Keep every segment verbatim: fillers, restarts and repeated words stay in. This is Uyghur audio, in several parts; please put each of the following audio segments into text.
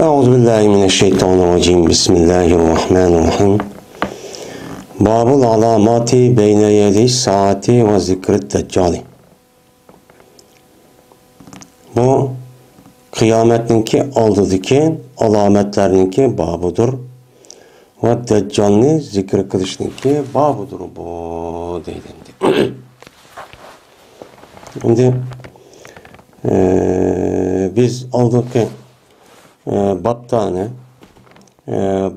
أعوذ بالله من الشيطان الرجيم. بسم الله الرحمن الرحيم. باب العلامات بين يدي الساعة وذكر الدجال. بۇ قىيامەتنىڭكى ئالدىدىكى ئالامەتلەرنىڭكى بابىدۇر ۋە دەججالنى زىكىر قىلىشنىڭكى بابىدۇر بۇ، دەيدۇ ئەمدى. ئەمدى، ئە، بىز ئالدىنقى، ئە، بابتا، ئە،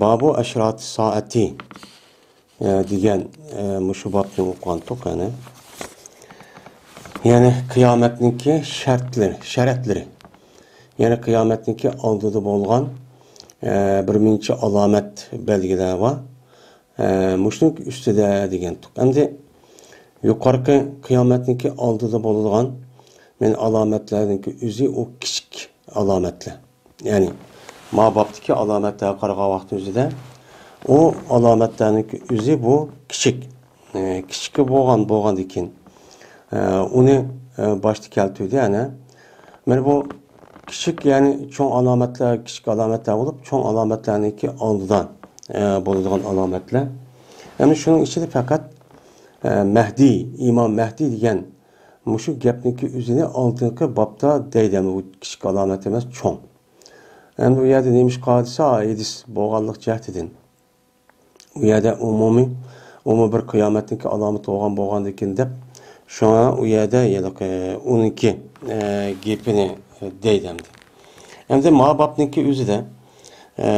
بابۇ ئەشراتى سائەتى، ئە، دېگەن، ئە، مۇشۇ بابنى ئوقۇغانتۇق، يەنى. يەنى قىيامەتنىڭكى شەرتلىرى، شەرەتلىرى. يەنى قىيامەتنىڭكى ئالدىدا بولغان، ئە، بىر مۇنچە ئالامەت بەلگىلەر بار. ئە، مۇشۇنىڭ ئۈستىدە دېگەنتۇق. ئەمدى يۇقىرىقى قىيامەتنىڭكى ئالدىدا بولىدىغان مەن ئالامەتلەرنىڭكى ئۆزى ئۇ كىچىك ئالامەتلەر. يەنى ما بابتىكى ئالامەتلەرگە قارىغان ۋاقتىمىزدا ئۇ ئالامەتلەرنىڭكى ئۆزى بۇ كىچىك. ئە، كىچىككە بولغان، بولغاندىن كېيىن، ئە، ئۇنى، ئە، باشتا كەلتۈردى، يەنى. مانا بۇ كىچىك، يەنى چوڭ ئالامەتلەر، كىچىك ئالامەتلەر بولۇپ، چوڭ ئالامەتلەرنىڭكى ئالدىدا، ئە، بولىدىغان ئالامەتلەر. يەنى شۇنىڭ ئىچىدە پەقەت، ئە، مەھدى، ئىمام مەھدى دېگەن مۇشۇ گەپنىڭكى ئۆزىنى ئالدىنقى بابتا دەيدۇ، بۇ كىچىك ئالامەت ئەمەس، چوڭ. ئەمدى بۇ يەردە نېمىشقا دېسە، ھەدىس بولغانلىق جەھىتىدىن. ئۇ يەردە ئومۇمىي، ئومۇمىي بىر قىيامەتنىڭكى ئالامىتى بولغان، بولغاندىكىن دەپ، شۇڭا ئۇ يەردە ھېلىقى ئۇنىڭكى، ئە، گېپىنى دەيدۇ ئەمدى. ئەمدى ما بابنىڭكى ئۆزىدە، ئە،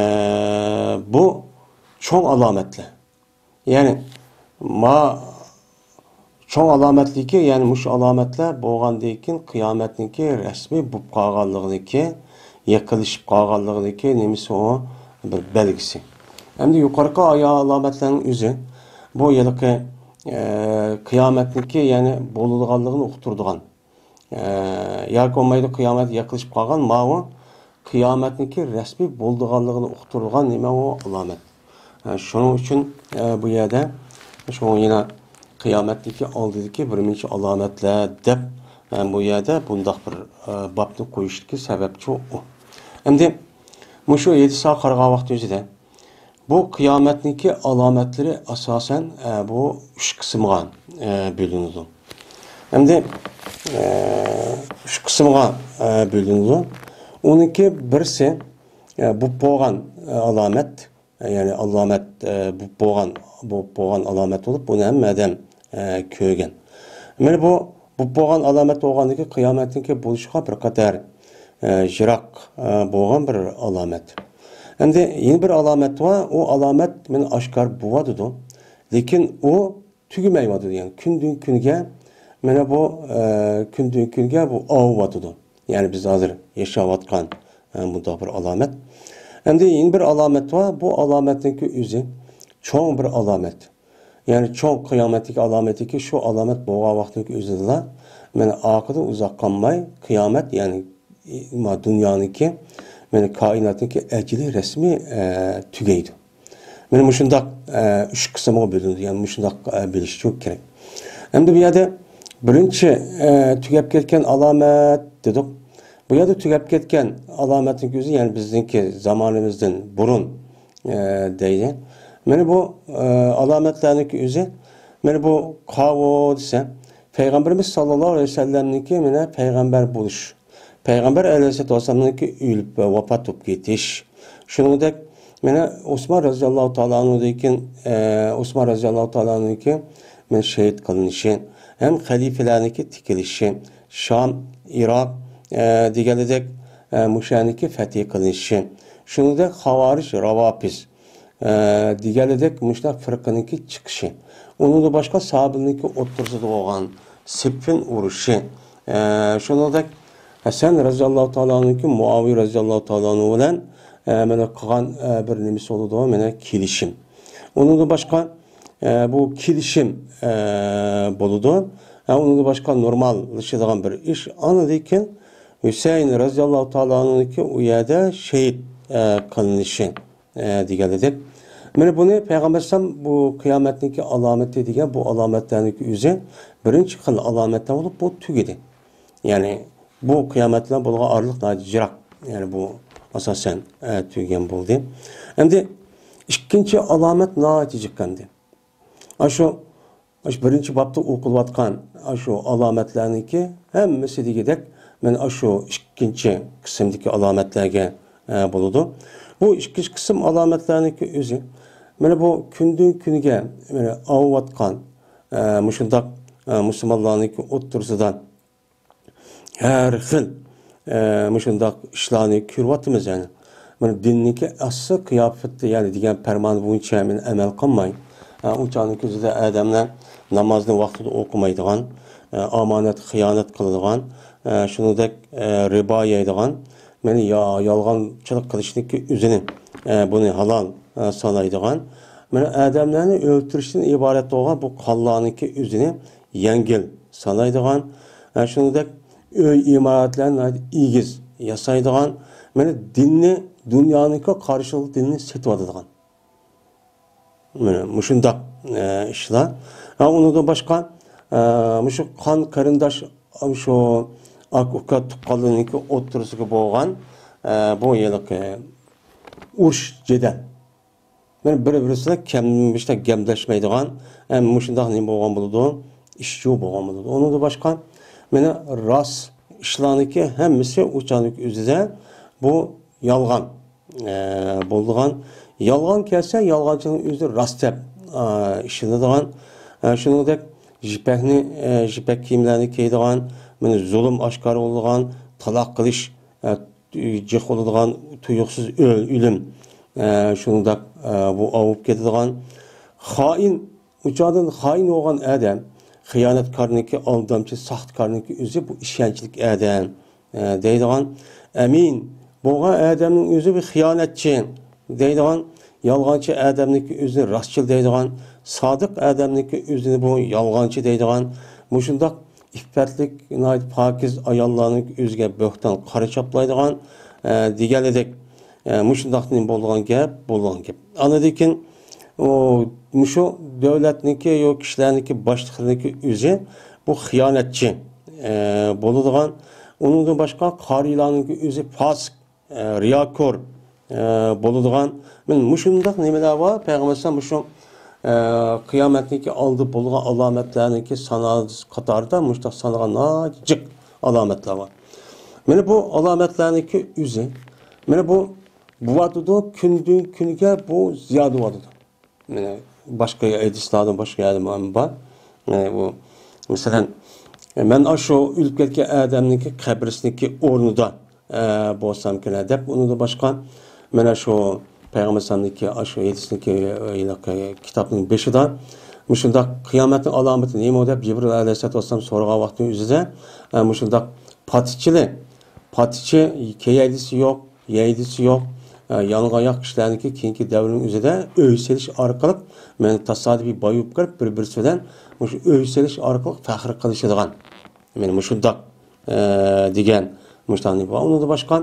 بۇ چوڭ ئالامەتلەر. يەنى ما چوڭ ئالامەتلىكى، يەنى مۇشۇ ئالامەتلەر بولغاندىن كېيىن قىيامەتنىڭكى رەسمىي بولۇپ قالغانلىقىنىڭكى، يېقىنلىشىپ قالغانلىقىنىڭكى نېمىسى ئۇ؟ بىر بەلگىسى. ئەمدى يۇقىرىقى ئايا ئالامەتلەرنىڭ ئۆزى بۇ ھېلىقى، ئە، قىيامەتنىڭكى، يەنى بولىدىغانلىقىنى ئۇقتۇرىدىغان. ئە، ياكى بولمايدۇ، قىيامەت يېقىنلىشىپ قالغان، ماۋۇ قىيامەتنىڭكى رەسمىي بولىدىغانلىقىنى ئۇقتۇرىدىغان نېمە ئۇ؟ ئالامەت. ئە، شۇنىڭ ئۈچۈن، ئە، بۇ يەردە شۇڭا يەنە قىيامەتنىڭكى ئالدىدىكى بىر مۇنچە ئالامەتلەر دەپ، ئە، بۇ يەردە بۇنداق بىر، ئە، بابنى قويۇشتىكى سەۋەبچۇ ئۇ. ئەمدى مۇشۇ ھەدىسقا قارىغان ۋاقتىمىزدا بۇ قىيامەتنىڭكى ئالامەتلىرى ئاساسەن، ئە، بۇ ئۈچ قىسىمغا، ئە، بۆلۈنىدۇ. ئەمدى، ئە، ئۈچ قىسىمغا، ئە، بۆلۈنىدۇ. ئۇنىڭكى بىرسى، ئە، بولۇپ بولغان، ئە، ئالامەت، ئە، يەنى ئالامەت، ئە، بولۇپ بولغان، بولۇپ بولغان ئالامەت بولۇپ، بۇنى ھەممە ئادەم ئە، كۆرگەن. مانا بۇ، بۇ بولغان ئالامەت بولغاندىكى قىيامەتنىڭكى بولۇشىغا بىر قەدەر، ئە، يىراق، ئە، بولغان بىر ئالامەت. ئەمدى يەنە بىر ئالامەت بار، ئۇ ئالامەت مانا ئاشكارا بولۇۋاتىدۇ. لېكىن ئۇ تۈگىمەيۋاتىدۇ، يەنى كۈندىن كۈنگە، مانا بۇ، ئە، كۈندىن كۈنگە بۇ ئاۋۇۋاتىدۇ. يەنى بىز ھازىر ياشاۋاتقان، ئە، بۇنداق بىر ئالامەت. ئەمدى يەنە بىر ئالامەت بار، بۇ ئالامەتنىڭكى ئۆزى چوڭ بىر ئالامەت. يەنى چوڭ قىيامەتتىكى ئالامەتتىكى شۇ ئالامەت بولغان ۋاقىتنىڭكى ئۆزىدىلا، مانا ئارقىدىن ئۇزاق قالماي قىيامەت، يەنى ما دۇنيانىڭكى، مانا كائىناتنىڭكى ئەجىلى رەسمىي، ئە، تۈگەيدۇ. مانا مۇشۇنداق، ئە، ئۈچ قىسىمغا بۆلۈنىدۇ. يەنى مۇشۇنداق، ئە، بىلىش كېرەك. ئەمدى بۇ يەردە بىرىنچى، ئە، تۈگەپ كەتكەن ئالامەت دېدۇق. بۇ يەردە تۈگەپ كەتكەن ئالامەتنىڭكى ئۆزى، يەنى بىزنىڭكى زامانىمىزدىن بۇرۇن، ئە، دەيدۇ. مانا بۇ، ئە، ئالامەتلەرنىڭكى ئۆزى، مانا بۇ قاۋۇ دېسە، پەيغەمبىرىمىز ساللاللاھۇ ئەلەيھى ۋەسەللەمنىڭكى مانا پەيغەمبەر بولۇش، پەيغەمبەر ئەلەيھىسسالاتۇ ۋەسسالامنىڭكى ئۆلۈپ ۋاپات بولۇپ كېتىش. شۇنىڭدەك مانا ئوسمان رەزىياللاھۇ تائالا ئەنھۇدىن كېيىن، ئە، ئوسمان رەزىياللاھۇ تائالا ئەنھۇدىن كېيىن مانا شېھىت قىلىنىشى، ھەم خەلىپىلەرنىڭكى تىكىلىشى، شام، ئىراق، ئە، دېگەنلىدەك، ئە، مۇشۇ يەرنىڭكى فەتھى قىلىنىشى، شۇنىڭدەك خاۋارىج، راۋاپىز، ئە، دېگەنلىدەك مۇشۇنداق فىرقىنىڭكى چىقىشى، ئۇنىڭدىن باشقا ساھابىلەرنىڭكى ئوتتۇرىسىدا بولغان سىففىن ئۇرۇشى، ئە، شۇنىڭدەك ھەسەن رەزىياللاھۇ تائالا ئەنھۇ، مۇئاۋىيە رەزىياللاھۇ تائالا ئەنھۇ بىلەن، ئە، مانا قىلغان، ئە، بىر نېمىسى بولىدۇ، مانا كېلىشىم. ئۇنىڭدىن باشقا، ئە، بۇ كېلىشىم، ئە، بولىدۇ. ئە، ئۇنىڭدىن باشقا نورماللىشىدىغان بىر ئىش. ئاندىن كېيىن ھۈسەيىن رەزىياللاھۇ تائالا ئەنھۇنىڭكى ئۇ يەردە شېھىت، ئە، قىلىنىشى، ئە، دېگەنلىدەك. مانا بۇنى پەيغەمبەر ئەلەيھىسسالام بۇ قىيامەتنىڭكى ئالامىتى دېگەن بۇ ئالامەتلەرنىڭكى ئۆزى بىرىنچى خىل ئالامەتلەر بولۇپ، بۇ تۈگىدى. يەنى بۇ قىيامەت بىلەن بولغان ئارىلىق ناھايىتى يىراق. يەنى بۇ ئاساسەن، ئە، تۈگىگەن بولدى. ئەمدى ئىككىنچى ئالامەت ناھايىتى جىق ئەمدى. ئاشۇ، ئاشۇ بىرىنچى بابتا ئوقۇلۇۋاتقان ئاشۇ ئالامەتلەرنىڭكى ھەممىسى دېگۈدەك مانا ئاشۇ ئىككىنچى قىسىمدىكى ئالامەتلەرگە، ئە، بولىدۇ. بۇ ئىككىنچى قىسىم ئالامەتلەرنىڭكى ئۆزى، مانا بۇ كۈندىن كۈنگە، مانا، ئاۋۇۋاتقان، ئە، مۇشۇنداق، ئە، مۇسۇلمانلارنىڭكى ئوتتۇرىسىدا ھەر خىل، ئە، مۇشۇنداق ئىشلارنى كۆرۈۋاتىمىز، يەنى. مانا دىننىڭكى ئەسلى قىياپىتى، يەنى دېگەن پەرمان بويىچە مانا ئەمەل قىلماي، ئە، ئۇنچانىڭ كۆزىدە ئادەملەر نامازنى ۋاقتىدا ئوقۇمايدىغان، ئە، ئامانەتكە خىيانەت قىلىدىغان، ئە، شۇنىڭدەك، ئە، رىبا يەيدىغان، مانا يا-، يالغانچىلىق قىلىشنىڭكى ئۆزىنى، ئە، بۇنى ھالال، ئە، سانايدىغان، مانا ئادەملەرنى ئۆلتۈرۈشتىن ئىبارەت بولغان بۇ قانلارنىڭكى ئۆزىنى يەڭگىل سانايدىغان، ھە، شۇنىڭدەك ئۆي ئىمارەتلەرنى ناھايىتى ئېگىز ياسايدىغان، مانا دىننى، دۇنيانىڭكى قارشىلىق دىنىنى سېتىۋاتىدىغان. مانا مۇشۇنداق، ئە، ئىشلار. ھە، ئۇنىڭدىن باشقا، ئە، مۇشۇ قان قېرىنداش، شۇ ئاكا ئۇكا تۇغقانلىرىنىڭكى ئوتتۇرىسىغا بولغان، ئە، بۇ ھېلىقى ئۇرۇش جېدەل. مانا بىر-بىرسىدە كەم-، مۇشۇنداق گەپلەشمەيدىغان، ھەم مۇشۇنداق نېمە بولغان بولىدۇ؟ ئىش يوق بولغان بولىدۇ. ئۇنىڭدىن باشقا، مانا راست ئىشلارنىڭكى ھەممىسى ئۇچانىڭ ئۆزىدە بۇ يالغان، ئە، بولىدىغان. يالغان كەلسە، يالغانچىنىڭ ئۆزى راست دەپ، ئە، ئىشىنىدىغان. ئە، شۇنىڭدەك يىپەكنى، ئە، يىپەك كىيىملەرنى كىيىدىغان، مانا زۇلۇم ئاشكارا بولىدىغان، تالاق قىلىش، ئە، جىق بولىدىغان تۇيۇقسىز ئۆل-، ئۆلۈم، ئە، شۇنداق، ئە، بۇ ئاۋۇپ كېتىدىغان خائىن، ئۇچاردىن خائىن بولغان ئادەم، خىيانەتكارنىڭكى، ئالدامچى، ساختىكارنىڭكى ئۆزى بۇ ئىشەنچلىك ئادەم، ئە، دەيدىغان، ئەمىن بولغان ئادەمنىڭ ئۆزى بىر خىيانەتچى دەيدىغان، يالغانچى ئادەمنىڭكى ئۆزىنى راستچىل دەيدىغان، سادىق ئادەمنىڭكى ئۆزىنى بۇ يالغانچى دەيدىغان، مۇشۇنداق ئىپپەتلىك، ناھايىتى پاكىز ئاياللارنىڭ ئۆزىگە بۆھتان، قارا چاپلايدىغان، ئە، دېگەنلىدەك، ئە، مۇشۇنداق نېمە بولىدىغان گەپ، بولىدىغان گەپ. ئاندىن كېيىن، ئۇ، مۇشۇ دۆلەتنىڭكى، يو، كىشىلەرنىڭكى باشلىقلىرىنىڭكى ئۆزى بۇ خىيانەتچى، ئە، بولىدىغان. ئۇنىڭدىن باشقا قارىيلارنىڭكى ئۆزى پاسىق، ئە، رىياكور، ئە، بولىدىغان. مانا مۇشۇنداق نېمىلەر بار. پەيغەمبەر ئەلەيھىسسالام مۇشۇ، ئە، قىيامەتنىڭكى ئالدى بولغان ئالامەتلەرنىڭكى ساناس قاتارىدا مۇشۇنداق سانىغان ناھايىتى جىق ئالامەتلەر بار. مانا بۇ ئالامەتلەرنىڭكى ئۆزى، مانا بۇ بولۇۋاتىدۇ، كۈندىن كۈنگە بۇ زىيادە بولۇۋاتىدۇ. مانا باشقا ھەدىسلەردە باشقا يەردە بار. ئە، بۇ، مەسىلەن، مەن ئاشۇ ئۆلۈپ كەتكەن ئادەمنىڭكى قەبرىسىنىڭكى ئورنىدا، ئە، بولسامكىن دەپ، ئۇنىڭدىن باشقا، مانا شۇ پەيغەمبەر ئەلەيھىسسالامنىڭكى ئاشۇ ھەدىسنىڭكى، ئە، كىتابنىڭ بېشىدا مۇشۇنداق قىيامەتنىڭ ئالامىتى نېمە دەپ جىبرىل ئەلەيھىسسالاتۇ ۋەسسالام سورىغان ۋاقتىنىڭ ئۆزىدە، ئە، مۇشۇنداق پاتىچىلى، پاتىچى كىيەيلىسى يوق، يەيلىسى يوق، ئە، يالىڭاياق كىشىلەرنىڭكى كېيىنكى دەۋرنىڭ ئۆزىدە ئۆي سېلىش ئارقىلىق، مانا تاسادىپىي باي بولۇپ كىرىپ، بىر-بىرسى بىلەن مۇشۇ ئۆي سېلىش ئارقىلىق پەخىر قىلىشىدىغان، مانا مۇشۇنداق، ئە، دېگەن مۇشۇنداق نېمە بار. ئۇنىڭدىن باشقا،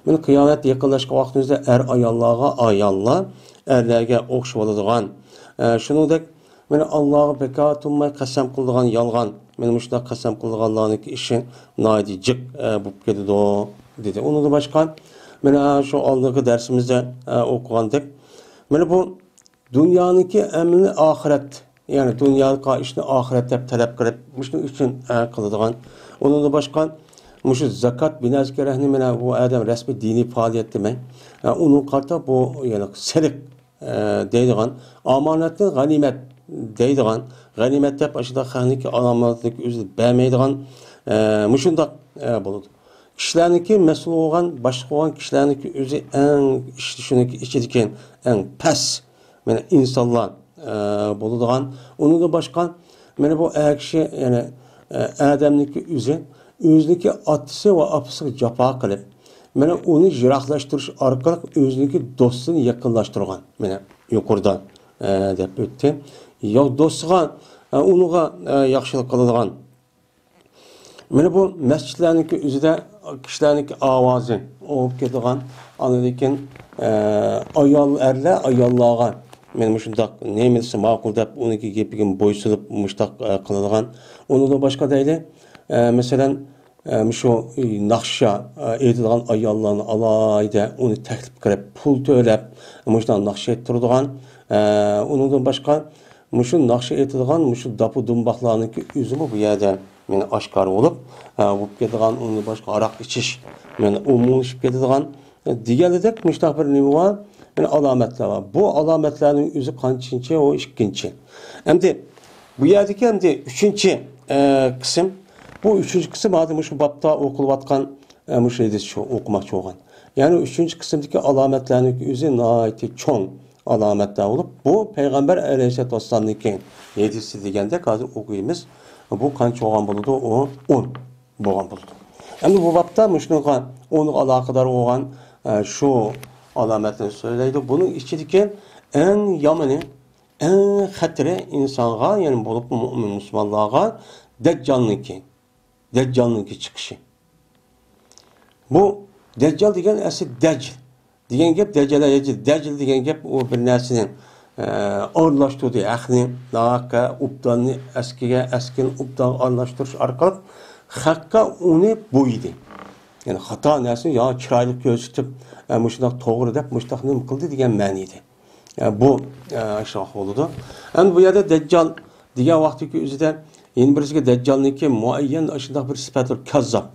مانا قىيامەت يېقىنلاشقان ۋاقتىمىزدا ئەر-ئاياللارغا، ئاياللار ئەرلەرگە ئوخشىۋالىدىغان، ئە، شۇنىڭدەك مانا ئاللاغا بىكار تۇرماي قەسەم قىلىدىغان يالغان. مانا مۇشۇنداق قەسەم قىلىدىغانلارنىڭكى ئىشى ناھايىتى جىق، ئە، بولۇپ كېتىدۇ، دېدى. ئۇنىڭدىن باشقا، مانا شۇ ئالدىنقى دەرسىمىزدە، ئە، ئوقۇغاندەك، مانا بۇ دۇنيانىڭكى ئەمىلى ئاخىرەت، يەنى دۇنياغا ئىشنى ئاخىرەت دەپ تەلەپ قىلىپ، مۇشۇنىڭ ئۈچۈن، ئە، قىلىدىغان. ئۇنىڭدىن باشقا، مۇشۇ زاكات، بىنەزكىرەھنى مانا بۇ ئادەم رەسمىي دىنىي پائالىيەت دېمەي، ئە، ئۇنىڭغا قارىتا بۇ، يەنى سېلىق، ئە، دەيدىغان، ئامانەتنى غەنىيمەت دەيدىغان، غەنىيمەت دەپ ئاشۇنداق خەقنىڭكى ئامانەتلىكى ئۆزى بەرمەيدىغان، ئە، مۇشۇنداق، ئە، بولىدۇ. كىشىلەرنىڭكى مەسئۇل بولغان، باشلىق بولغان كىشىلەرنىڭكى ئۆزى ئەڭ ئىش-، شۇنىڭكى ئىچىدىكى ئەڭ پەس، مانا، ئىنسانلار، ئە، بولىدىغان. ئۇنىڭدىن باشقا، مانا بۇ ئەر كىشى، يەنى، ئە، ئادەمنىڭكى ئۆزى، ئۆزىنىڭكى ئاتىسى ۋە ئاپىسىغا جاپا قىلىپ، مانا ئۇنى يىراقلاشتۇرۇش ئارقىلىق ئۆزىنىڭكى دوستىنى يېقىنلاشتۇرغان. مانا يۇقىرىدا، ئە، دەپ ئۆتتى. يا دوستىغا، ئە، ئۇنىڭغا، ئە، ياخشىلىق قىلىدىغان. مانا بۇ مەسچىتلەرنىڭكى ئۆزىدە كىشىلەرنىڭكى ئاۋازى ئوقۇپ كېتىدىغان. ئاندىن كېيىن، ئە، ئايال، ئەرلەر ئاياللارغا، مانا مۇشۇنداق نېمە دېسە ماقۇل دەپ، ئۇنىڭكى گېپىگە بويسۇنۇپ، مۇشۇنداق، ئە، قىلىدىغان. ئۇنىڭدىن باشقا دەيلى، ئە، مەسىلەن، ئە، مۇشۇ ناخشا، ئە، ئېيتىدىغان ئاياللارنى ئالاھىدە ئۇنى تەكلىپ قىلىپ، پۇل تۆلەپ، مۇشۇنداق ناخشا ئېيتتۇرىدىغان، ئە، ئۇنىڭدىن باشقا، مۇشۇ ناخشا ئېيتىدىغان، مۇشۇ داپۇ دۇمباقلارنىڭكى ئۆزىمۇ بۇ يەردە مانا ئاشكارا بولۇپ، ئە، بولۇپ كېتىدىغان، ئۇنىڭدىن باشقا ھاراق ئىچىش، مانا ئومۇملىشىپ كېتىدىغان، دېگەندەك مۇشۇنداق بىر نېمە بار، يەنى ئالامەتلەر بار. بۇ ئالامەتلەرنىڭ ئۆزى قانچىنچى؟ ئۇ ئىككىنچى. ئەمدى بۇ يەردىكى ئەمدى ئۈچىنچى، ئە، قىسىم. بۇ ئۈچىنچى قىسىم ھازىر مۇشۇ بابتا ئوقۇلۇۋاتقان، ئە، مۇشۇ ھەدىس شۇ ئوقۇماقچى بولغان. يەنى ئۈچىنچى قىسىمدىكى ئالامەتلەرنىڭ ئۆزى ناھايىتى چوڭ ئالامەتلەر بولۇپ، بۇ پەيغەمبەر ئەلەيھىسسالاتۇ ۋەسسالامنىڭكى ھەدىسى دېگەندەك ھازىر ئوقۇيمىز. بۇ قانچە بولغان بولىدۇ؟ ئۇ ئون بولغان بولىدۇ. ئەمدى بۇ بابتا مۇشۇنىڭغا، ئۇنىڭغا ئالاقىدار بولغان، ئە، شۇ ئالامەتنى سۆزلەيدۇ. بۇنىڭ ئىچىدىكى ئەڭ يامىنى، ئەڭ خەتىرى ئىنسانغا، يەنى بولۇپمۇ مۆمىن مۇسۇلمانلارغا دەججالنىڭكى، دەججالنىڭكى چىقىشى. بۇ دەججال دېگەن ئەسلى دەج دېگەن گەپ، دەجەلە يەجىل، دەجىل دېگەن گەپ، ئۇ بىر نەرسىنى، ئە، ئورۇنلاشتۇردى، ھەقنى، ناھەققە، ئوبداننى ئەسكىگە، ئەسكىنى ئوبدانغا ئورۇنلاشتۇرۇش ئارقىلىق خەققە ئۇنى بويىدى. يەنى خاتا نەرسىنى يا چىرايلىق كۆرسىتىپ، ئە، مۇشۇنداق توغرا دەپ، مۇشۇنداق نېمە قىلدى دېگەن مەنىدە. ئە، بۇ، ئە، شۇنداق بولىدۇ. ئەمدى بۇ يەردە دەججال دېگەن ۋاقىتتىكى ئۆزىدە يەنە بىرسىگە دەججالنىڭكى مۇئەييەن ئاشۇنداق بىر سۈپەت بار، كاززاب.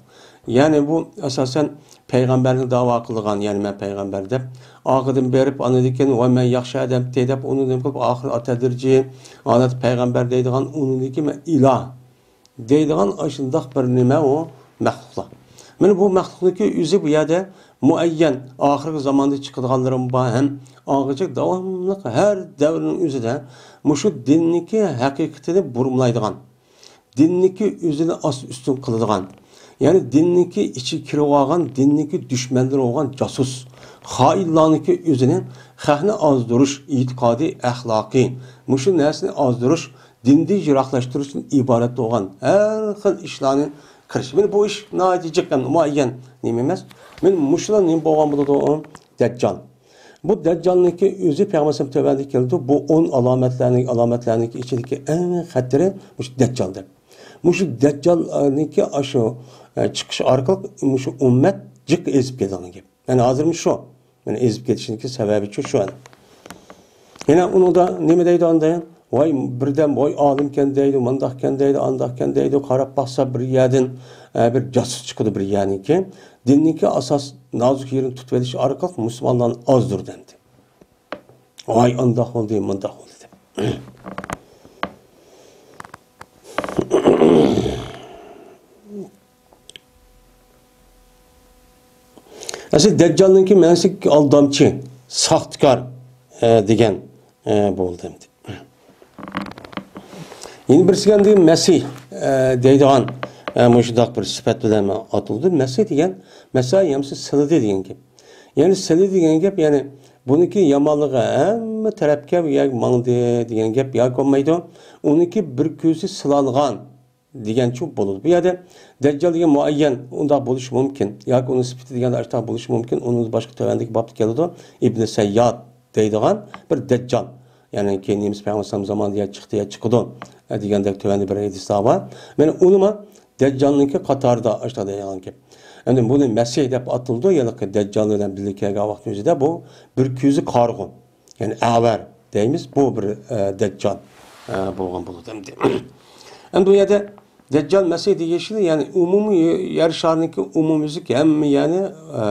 يەنى بۇ ئاساسەن پەيغەمبەرنى داۋا قىلىدىغان، يەنى مەن پەيغەمبەر دەپ، ئارقىدىن بېرىپ، ئاندىن كېيىن، ۋاي مەن ياخشى ئادەمتى دەپ، ئۇنى نېمە قىلىپ، ئاخىر ئاتا دەرىجىگە ھالەت پەيغەمبەر دەيدىغان، ئۇنىڭدىكى مەن ئىلاھ دەيدىغان ئاشۇنداق بىر نېمە ئۇ مەخلۇقلار. مانا بۇ مەخلۇقنىڭكى ئۆزى بۇ يەردە مۇئەييەن، ئاخىرقى زاماندا چىقىدىغانلىرىمۇ بار ھەم ئاڭغىچە داۋاملىق ھەر دەۋرنىڭ ئۆزىدە مۇشۇ دىننىڭكى ھەقىقىتىنى بۇرمىلايدىغان، دىننىڭكى ئۆزىنى ئاست ئۈستۈن قىلىدىغان، يەنى دىننىڭكى ئىچىگە كىرىۋالغان، دىننىڭكى دۈشمەنلىرى بولغان جاسۇس، خائىنلارنىڭكى ئۆزىنى خەقنى ئازدۇرۇش، ئېتىقادىي، ئەخلاقىي، مۇشۇ نەرسىنى ئازدۇرۇش، دىندىن يىراقلاشتۇرۇشتىن ئىبارەت بولغان ھەر خىل ئىشلارنى قىلىش. مانا بۇ ئىش ناھايىتى جىق ھەم مۇئەييەن نېمە ئەمەس. مانا مۇشۇلار نېمە بولغان بولىدۇ؟ دەججال. بۇ دەججالنىڭكى ئۆزى پەيغەمبەر تۆۋەندە كەلدى. بۇ ئون ئالامەتلەرنىڭ، ئالامەتلەرنىڭ ئىچىدىكى ئەڭ خەتىرى مۇشۇ دەججال دەپ. مۇشۇ دەججالنىڭكى ئاشۇ، ئە، چىقىشى ئارقىلىق مۇشۇ ئۈممەت جىق ئېزىپ كېتىدىغان گەپ. يەنى ھازىرمۇ شۇ. يەنى ئېزىپ كېتىشنىڭكى سەۋەبى شۇ، شۇ. يەنە ئۇنىڭدا نېمە دەيدۇ ئاندىن؟ ۋاي، بىردەم، ۋاي، ئالىمكەن دەيدۇ، مۇنداقكەن دەيدۇ، ئانداقكەن دەيدۇ. قاراپ باقسا، بىر يەردىن، ئە، بىر جاسۇس چىقىدۇ بىر يەرنىڭكى. دىننىڭكى ئاساس نازۇك يېرىنى تۇتۇۋېلىش ئارقىلىق مۇسۇلمانلارنى ئازدۇرىدۇ ئەمدى. ۋاي، ئانداق بولدى، مۇنداق بولدى دەپ. ئەسلى دەججالنىڭكى مەنىسى ئالدامچى، ساختىكار، ئە، دېگەن، ئە، بولدى ئەمدى. يەنە بىرسىگە ئەمدى مەسىھ، ئە، دەيدىغان، ئە، مۇشۇنداق بىر سۈپەت بىلەن ئاتىلىدۇ. مەسىھ دېگەن، مەسىھ يەنىسى سىلىدى دېگەن گەپ. يەنى سىلىدى دېگەن گەپ، يەنى بۇنىڭكى يامانلىقى ھەممە تەرەپكە بۇ يەرگە ماڭدى دېگەن گەپ ياكى بولمايدۇ. ئۇنىڭكى بىر كۆزى سىلانغان دېگەنچۇ بولىدۇ. بۇ يەردە دەججال دېگەن مۇئەييەن ئۇنداق بولۇشى مۇمكىن. ياكى ئۇنىڭ سۈپىتى دېگەندە ئاشۇنداق بولۇشى مۇمكىن. ئۇنىڭ باشقا تۆۋەندىكى بابتا كېلىدۇ. ئىبنى سەيياد دەيدىغان بىر دەججال. يەنى كېيىن نېمىس پەيغەمبەر زامانىدا يا چىقتى يا چىقىدۇ، ئە، دېگەندەك تۆۋەندە بىر ھەدىسلەر بار. مانا ئۇنىمۇ دەججالنىڭكى قاتارىدا ئاشۇنداق دەيدىغان گەپ. ئەمدى بۇنى مەسىھ دەپ ئاتىلىدۇ. ھېلىقى دەججال بىلەن بىللە كەلگەن ۋاقىتنىڭ ئۆزىدە بۇ بىر كۆزى قارىغۇ. يەنى ئەۋەر دەيمىز، بۇ بىر، ئە، دەججال، ئە، بولغان بولىدۇ ئەمدى. ئەمدى بۇ يەردە دەججال مەسىھ دېيىشىدۇ، يەنى ئومۇمىي يەر شارىنىڭكى ئومۇميۈزلۈك ھەممە يەرنى، ئە،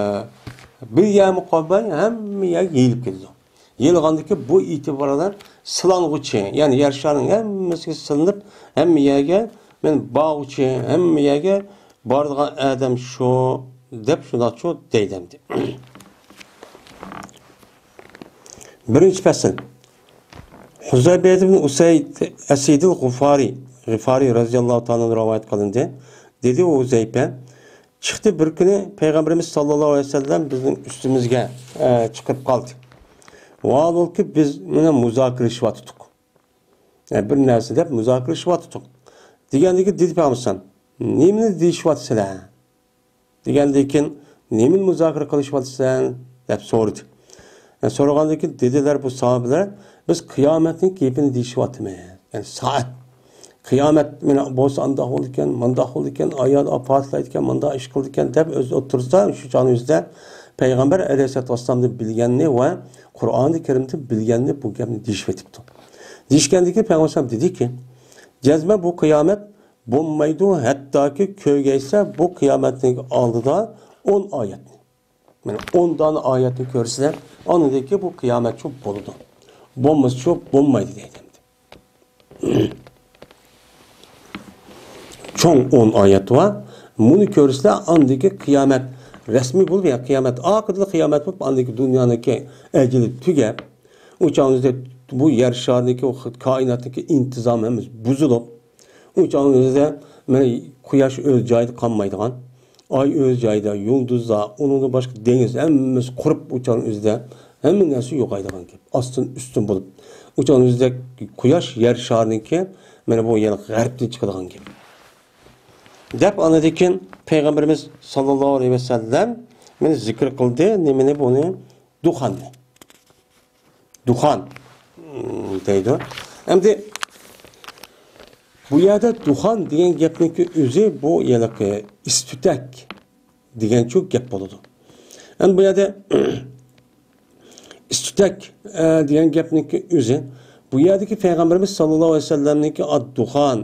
بىر يەرمۇ قالماي ھەممە يەرگە يېيىلىپ كېتىدۇ. يېيىلغاندىكى بۇ ئېتىبارى بىلەن سىلانغۇچى، يەنى يەر شارىنىڭ ھەممىسىگە سىلىنىپ، ھەممە يەرگە مەن بارغۇچى، ھەممە يەرگە بارىدىغان ئادەم شۇ دەپ شۇنداقچۇ دەيدۇ ئەمدى. بىرىنچى پەسىل. ھۇزەيپە ئىبن ئۇسەيد ئەسىدىل غىفارى، غىفارى رەزىياللاھۇ تائالا ئەنھۇ رىۋايەت قىلىندى. دېدى ئۇ ھۇزەيپە، چىقتى بىر كۈنى پەيغەمبىرىمىز ساللاللاھۇ ئەلەيھى ۋەسەللەم بىزنىڭ ئۈستىمىزگە، ئە، چىقىپ قالدى. ۋاھالبۇلكى بىز مانا مۇزاكىرىلىشىۋاتىدۇق. ئە، بىر نەرسە دەپ مۇزاكىرىلىشىۋاتىدۇق. دېگەندىكىن دېدى پەيغەمبەر، نېمىنى دېيىشىۋاتىسىلەر؟ دېگەندىن كېيىن، نېمىنى مۇزاكىرە قىلىشىۋاتىسەن؟ دەپ سورىدى. يەنى سورىغاندىن كېيىن دېدىلەر بۇ ساھابىلەر، بىز قىيامەتنىڭ گېپىنى دېيىشىۋاتىمىز. يەنى سائەت. قىيامەت مانا بولسا ئانداق بولىدىكەن، مانداق بولىدىكەن، ئايال ئاپاتلايدىكەن، مانداق ئىش قىلىدىكەن دەپ ئۆز ئوتتۇرىسىدا شۇ چاغنىڭ ئۆزىدە پەيغەمبەر ئەلەيھىسسالاتۇ ۋەسسالامدىن بىلگەننى ۋە قۇرئانى كەرىمدىن بىلگەننى بۇ گەپنى دېيىشىۋېتىپتۇ. دېيىشكەندىن كېيىن پەيغەمبەر ئەلەيھىسسالام دېدىكى، جەزمەن بۇ قىيامەت بولمايدۇ، ھەتتاكى كۆرگەيسە بۇ قىيامەتنىڭ ئالدىدا ئون ئايەتنى. مانا ئون دانە ئايەتنى كۆرسىلەر، ئاندىن كېيىن بۇ قىيامەتچۇ بولىدۇ. بولمىسىچۇ بولمايدۇ دەيدۇ. چوڭ ئون ئايەت بار. بۇنى كۆرسىلەر، ئاندىكى قىيامەت رەسمىي بولۇپ، يا قىيامەت ئاخىرىدا قىيامەت بولۇپ، ئاندىكى دۇنيانىڭكى ئەجىلى تۈگەپ، ئۇ چاغدا بۇ يەر شارىدىكى، ئۇ كائىناتتىكى ئىنتىزام ھەممىسى بۇزۇلۇپ، ئۇ چاغنىڭ ئۆزىدە مانا قۇياش ئۆز جايىدا قالمايدىغان، ئاي ئۆز جايىدا، يۇلدۇزلار، ئۇنىڭدىن باشقا دېڭىز ھەممىسى قۇرۇپ، ئۇ چاغنىڭ ئۆزىدە ھەممە نەرسە يوقايدىغان گەپ. ئاستىن ئۈستۈن بولۇپ، ئۇ چاغنىڭ ئۆزىدە قۇياش يەر شارىنىڭكى مانا بۇ يەنە غەربتىن چىقىدىغان گەپ. دەپ ئاندىن كېيىن پەيغەمبىرىمىز ساللاللاھۇ ئەلەيھى ۋەسەللەم مانا زىكىر قىلدى، نېمىنى بۇنى؟ دۇخاننى. دۇخان، م، دەيدۇ. ئەمدى بۇ يەردە دۇخان دېگەن گەپنىڭكى ئۆزى بۇ ھېلىقى ئىس-تۈتەك دېگەنچۇ گەپ بولىدۇ. ئەمدى بۇ يەردە ئىس-تۈتەك، ئە، دېگەن گەپنىڭكى ئۆزى، بۇ يەردىكى پەيغەمبىرىمىز ساللاللاھۇ ئەلەيھى ۋەسەللەمنىڭكى ئاد-دۇخان،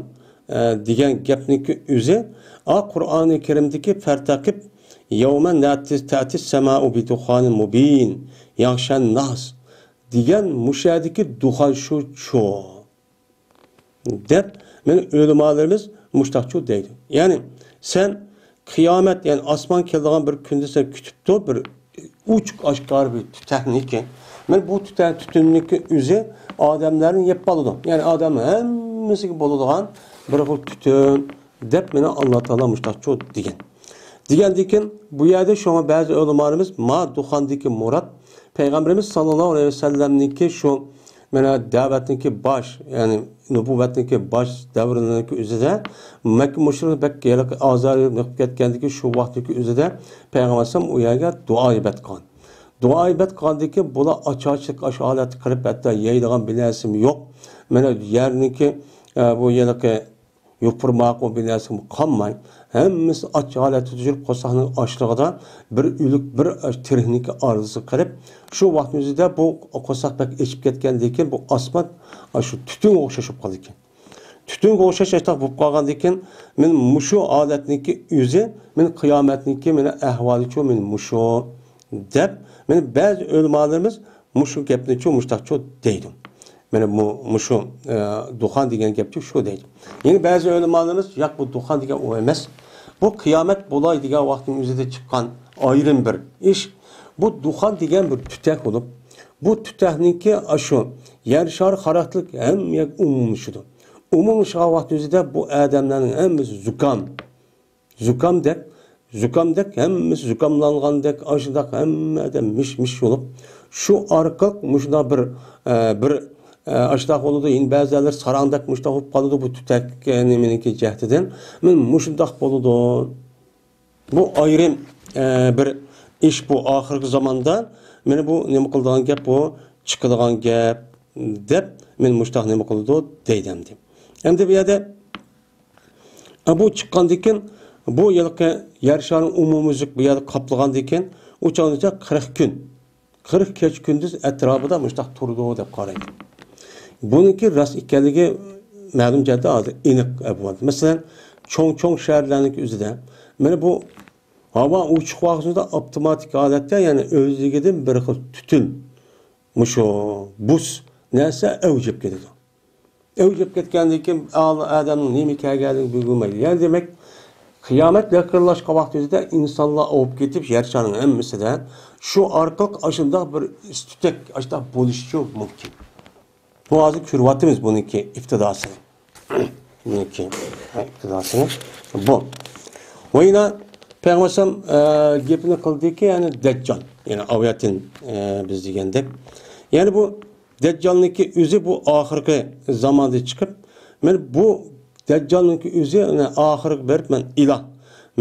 ئە، دېگەن گەپنىڭكى ئۆزى، ئا، قۇرئانى كەرىمدىكى فەرتەقىب يەۋمە نەتىس-، تەتىس سەمائۇ بىدۇخانىن مۇبىن، يەغشەن ناس دېگەن مۇشۇ يەردىكى دۇخان شۇ چۇ دەپ، مانا ئۆلىمالىرىمىز مۇشتاقچۇ دەيدۇ. يەنى سەن قىيامەت، يەنى ئاسمان كېلىدىغان بىر كۈندە سەن كۈتۈپ تۇر، بىر ئوچۇق ئاشكارا بىر تۈتەكنىكى. مانا بۇ تۈتەك، تۈتۈننىكى ئۆزى ئادەملەرنى يەپ قالىدۇ. يەنى ئادەم ھەممىسىگە بولىدىغان بىر خىل تۈتۈن. دەپ مانا ئاللا تائالا مۇشتاقچۇ دېگەن. دېگەندىن كېيىن بۇ يەردە شۇڭا بەزى ئۆلىمالىرىمىز ما دۇخاندىكى مۇراد پەيغەمبىرىمىز ساللاللاھۇ ئەلەيھى ۋەسەللەمنىڭكى شۇ مانا دەۋەتنىڭكى باش، يەنى نۇبۇۋۋەتنىڭكى باش دەۋرىنىڭكى ئۆزىدە مەككە مۇشرىكلار بەك ھېلىقى ئازار بېقىپ كەتكەندىكى شۇ ۋاقىتنىڭكى ئۆزىدە پەيغەمبەر ئەلەيھىسسالام ئۇ يەرگە دۇئا ئىبادەت قىلغان. دۇئا ئىبادەت قىلغاندىن كېيىن بۇلار ئاچ-ئاچلىق ئاشۇ ھالەتتە قېلىپ، ھەتتا يەيدىغان بىر نەرسىمۇ يوق. مانا يەرنىڭكى، ئە، بۇ ھېلىقى يوپۇرماق، ئۇ بىر نەرسىمۇ قالماي، ھەممىسى ئاچ ھالەتتە يۈرۈپ، قورساقنىڭ ئاچلىقىدا بىر ئۆلۈك، بىر تىرىكنىڭكى ئارىسىغا قېلىپ، شۇ ۋاقىتنىڭ ئۆزىدە بۇ قورساق بەك ئېچىپ كەتكەندىن كېيىن، بۇ ئاسمان ئاشۇ تۈتۈنگە ئوخشاش بولۇپ قالىدىكەن. تۈتۈنگە ئوخشاش ئاشتاق بولۇپ قالغاندىن كېيىن، مانا مۇشۇ ھالەتنىڭكى ئۆزى، مانا قىيامەتنىڭكى، مانا ئەھۋالىچۇ، مانا مۇشۇ، دەپ، مانا بەزى ئۆلىمالىرىمىز مۇشۇ گەپنىچۇ مۇشتاقچۇ دەيدۇ. مانا مۇ-، مۇشۇ، ئە، دۇخان دېگەن گەپچۇ شۇ دەيدۇ. يەنە بەزى ئۆلىمالىرىمىز، ياق، بۇ دۇخان دېگەن ئۇ ئەمەس. بۇ قىيامەت بولاي دېگەن ۋاقىتنىڭ ئۆزىدە چىققان ئايرىم بىر ئىش. بۇ دۇخان دېگەن بىر تۈتەك بولۇپ، بۇ تۈتەكنىڭكى ئاشۇ يەر شارى خاراكتېرلىك ھەممە يەرگە ئومۇملىشىدۇ. ئومۇملىشىدىغان ۋاقىت ئۆزىدە بۇ ئادەملەرنىڭ ھەممىسى زۇكام. زۇكامدەك، زۇكامدەك، ھەممىسى زۇكاملانغاندەك، ئاشۇنداق ھەممە ئادەم مىش-مىش بولۇپ، شۇ ئارقىلىق مۇشۇنداق بىر، ئە، بىر، ئە، ئاشۇنداق بولىدۇ. يەنە بەزىلەر ساراڭدەك مۇشۇنداق بولۇپ قالىدۇ، بۇ تۈتەك، ئە، نېمىنىڭكى جەھىتىدىن. مانا مۇشۇنداق بولىدۇ. بۇ ئايرىم، ئە، بىر ئىش بۇ ئاخىرقى زاماندا. مانا بۇ نېمە قىلىدىغان گەپ بۇ؟ چىقىدىغان گەپ دەپ، مانا مۇشۇنداق نېمە قىلىدۇ دەيدۇ ئەمدى. ئەمدى بۇ يەردە ئە، بۇ چىققاندىن كېيىن، بۇ ھېلىقى يەر شارىنىڭ ئومۇمىي يۈزى بۇ يەردە قاپلىغاندىن كېيىن، ئۇ چاغنىچە قىرىق كۈن، قىرىق كېچە كۈندۈز ئەتراپىدا مۇشۇنداق تۇرىدۇ دەپ قارايدۇ. بۇنىڭكى راست ئىكەنلىكى مەلۇم جەھەتتە ھازىر ئېنىق ئەھۋال. مەسىلەن، چوڭ-چوڭ شەھەرلەرنىڭكى ئۆزىدە، مانا بۇ ھاۋا ئوچۇق ۋاقتىدا ئاپتوماتىك ھالەتتە، يەنى ئۆزلۈكىدىن بىر خىل تۈتۈن، مۇشۇ بۇس نەرسە ئەۋج ئېلىپ كېتىدۇ. ئەۋج ئېلىپ كەتكەندىن كېيىن ئا-، ئادەمنىڭ نېمە كەلگەنلىكى بىلگۈلمەيدۇ. يەنى دېمەك، قىيامەت يېقىنلاشقان ۋاقتىمىزدا ئىنسانلار ئاۋۇپ كېتىپ، يەر شارىنىڭ ھەممىسىدە شۇ ئارقىلىق ئاشۇنداق بىر ئىس-تۈتەك ئاشۇنداق بولۇشىچۇ مۇمكىن. بۇ ھازىر كۆرۈۋاتىمىز بۇنىڭكى ئىپتىداسىنى. بۇنىڭكى ئىپتىداسىنى. بۇ. ۋە يەنە پەيغەمبەر ئەلەيھىسسالام، ئە، گېپىنى قىلدىكى، يەنى دەججال. يەنى ئاۋياتىن، ئە، بىز دېگەندەك. يەنى بۇ دەججالنىڭكى ئۆزى بۇ ئاخىرقى زاماندا چىقىپ، مانا بۇ دەججالنىڭكى ئۆزى، مانا ئاخىرقى بېرىپ، مەن ئىلاھ،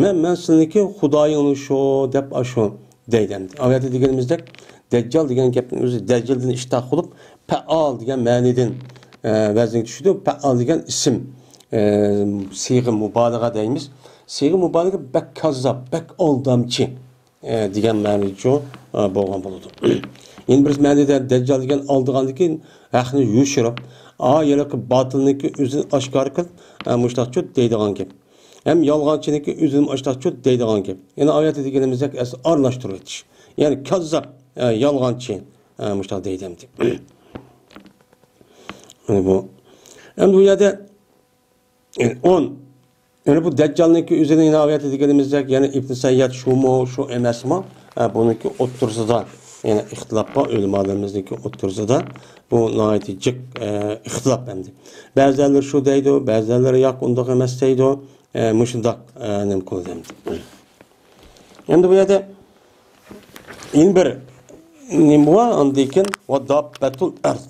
مەن، مەن سېنىڭكى خۇدايىڭنى شۇ دەپ ئاشۇ دەيدۇ ئەمدى. ئاۋۇ يەردە دېگىنىمىزدەك، دەججال دېگەن گەپنىڭ ئۆزى دەججالدىن ئىشتىق بولۇپ، پەئال دېگەن مەنىدىن، ئە، ۋەزىنگە چۈشىدۇ. پەئال دېگەن ئىسىم. ئە، سىيغە مۇبالىغە دەيمىز. سىيغە مۇبالىغە بەك كاززاپ، بەك ئالدامچى، ئە، دېگەن مەنىچۇ، ئە، بولغان بولىدۇ. يەنە بىر مەنىدە دەججال دېگەن ئالدىغاندىن كېيىن ھەقنى يوشۇرۇپ، ئا، ھېلىقى باتىلنىڭكى ئۆزىنى ئاشكارا قىلىپ، ئە، مۇشۇنداقچۇ دەيدىغان گەپ. ھەم يالغانچىنىڭكى ئۆزىنى ئاشتاقچۇ دەيدىغان گەپ. يەنە ئايەتتە دېگىنىمىزدەك ئەسلى ئارىلاشتۇرۇۋېتىش. يەنى كاززاپ، ئە، يالغانچى، ئە، مۇشۇنداق دەيدۇ ئەمدى. يەنى بۇ، ئەمدى بۇ يەردە، ئە، ئون. يەنى بۇ دەججالنىڭكى ئۆزىنى يەنە ئايەتتە دېگىنىمىزدەك، يەنى ئىبن سەيياد شۇمۇ، شۇ ئەمەسمۇ؟ ئە، بۇنىڭكى ئوتتۇرىسىدا يەنە ئىختىلاپ بار، ئۆلىمالىرىمىزنىڭكى ئوتتۇرىسىدا. بۇ ناھايىتى جىق، ئە، ئىختىلاپ ئەمدى. بەزىلەر شۇ دەيدۇ، بەزىلەر ياق، ئۇنداق ئەمەس دەيدۇ. ئە، مۇشۇنداق، ئە، نېمە قىلىدۇ ئەمدى. ئەمدى بۇ يەردە يەنە بىر نېمە بار؟ ئاندىن كېيىن ۋە داببەتۇل ئەرز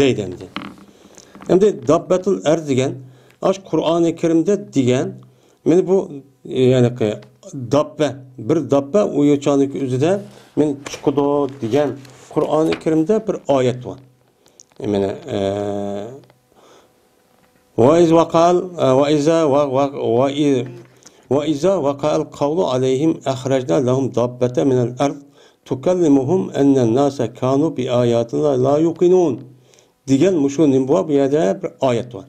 دەيدۇ ئەمدى. ئەمدى داببەتۇل ئەرز دېگەن، ئاش قۇرئانى كەرىمدە دېگەن، مانا بۇ، يەنى داببە، بىر داببە ئۇ يوچاننىڭكى ئۆزىدە مانا چىقىدۇ دېگەن قۇرئانى كەرىمدە بىر ئايەت بار. مانا، ئە، وإذ وقال، وإذا و-، و-، وإ-، وإذا وقع القول عليهم أخرجنا لهم دابة من الأرض تكلمهم أن الناس كانوا بآياتنا لا يوقنون دېگەن مۇشۇ نېمە بۇ، بۇ يەردە بىر ئايەت بار.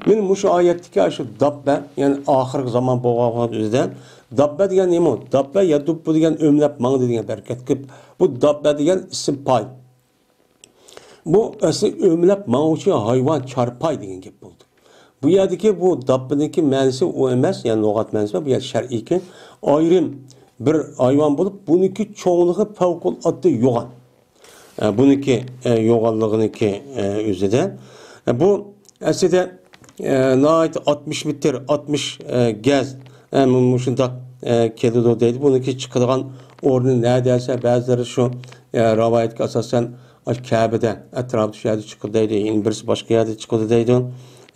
مانا مۇشۇ ئايەتتىكى شۇ داببە، يەنى ئاخىرقى زامان بولغان ۋاقىت ئۆزىدە داببە دېگەن نېمە؟ داببە يەدۇببۇ دېگەن ئۆمىلەپ ماڭدى دېگەن بىر ھەرىكەت قىلىپ، بۇ داببە دېگەن ئىسىم پايىل. بۇ ئەسلى ئۆمىلەپ ماڭغۇچى ھايۋان، چارپاي دېگەن گەپ بولدى. بۇ يەردىكى بۇ داببىنىڭكى مەنىسى ئۇ ئەمەس، يەنى لۇغەت مەنىسى، بۇ يەردە شەرئىيكى ئايرىم بىر ھايۋان بولۇپ، بۇنىڭكى چوڭلۇقى پەۋقۇلئاددە يوغان. ئە، بۇنىڭكى، ئە، يوغانلىقىنىڭكى، ئە، ئۆزىدە. ئە، بۇ ئەسلىدە، ئە، ناھايىتى ئاتمىش مېتىر، ئاتمىش، ئە، گەز، ئە، مۇ-، مۇشۇنداق، ئە، كېلىدۇ دەيدۇ. بۇنىڭكى چىقىدىغان ئورنى نەدە دېسە، بەزىلەر شۇ، ئە، رىۋايەتكە ئاساسەن، ئاشۇ كەبىدە، ئەتراپىدا شۇ يەردە چىقىدۇ دەيدۇ، يەنە بىرسى باشقا يەردە چىقىدۇ دەيدۇ.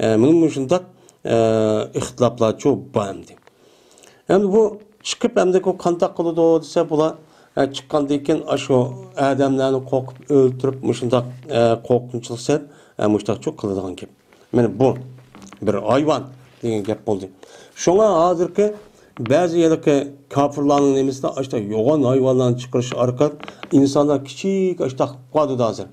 ئە، مۇنۇ مۇشۇنداق، ئە، ئىختىلاپلارچۇ بار ئەمدى. ئەمدى بۇ چىقىپ، ئەمدى بۇ قانداق قىلىدۇ دېسە، بۇلار، ئە، چىققاندىن كېيىن ئاشۇ ئادەملەرنى قورقۇپ ئۆلتۈرۈپ، مۇشۇنداق، ئە، قورقۇنچلۇق سېلىپ، ئە، مۇشۇنداقچۇ قىلىدىغان گەپ. مانا بۇ بىر ھايۋان دېگەن گەپ بولدى. شۇڭا ھازىرقى بەزى ھېلىقى كاپىرلارنىڭ نېمىسىدە ئاشۇنداق يوغان ھايۋانلارنى چىقىرىش ئارقىلىق ئىنسانلار كىچىك ئاشۇنداق قىلىپ قالدى ھازىر.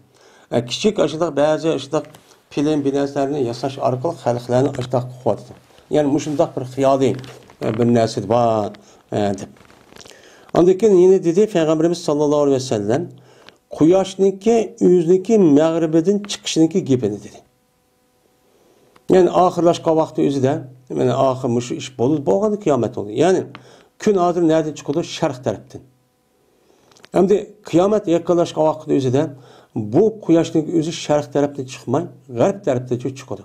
ئە، كىچىك ئاشۇنداق بەزى ئاشۇنداق فىلىم، بىر نەرسىلەرنى ياساش ئارقىلىق خەلقلەرنى ئاشۇنداق قىلىۋاتىدۇ. يەنى مۇشۇنداق بىر خىيالىي، ئە، بىر نەرسە بار، ئە، دەپ. ئاندىن كېيىن يەنە دېدى پەيغەمبىرىمىز ساللاللاھۇ ئەلەيھى ۋەسەللەم، قۇياشنىڭكى ئۆزىنىڭكى مەغرىبىدىن چىقىشىنىڭكى گېپىنى دېدى. يەنى ئاخىرلاشقان ۋاقتى ئۆزىدە، مانا ئاخىر مۇشۇ ئىش بولدى، بولغاندا قىيامەت بولدى. يەنى كۈن ھازىر نەدىن چىقىدۇ؟ شەرق تەرەپتىن. ئەمدى قىيامەت يېقىنلاشقان ۋاقىتنىڭ ئۆزىدە بۇ قۇياشنىڭ ئۆزى شەرق تەرەپتىن چىقماي، غەرب تەرەپتىن چىقىدۇ.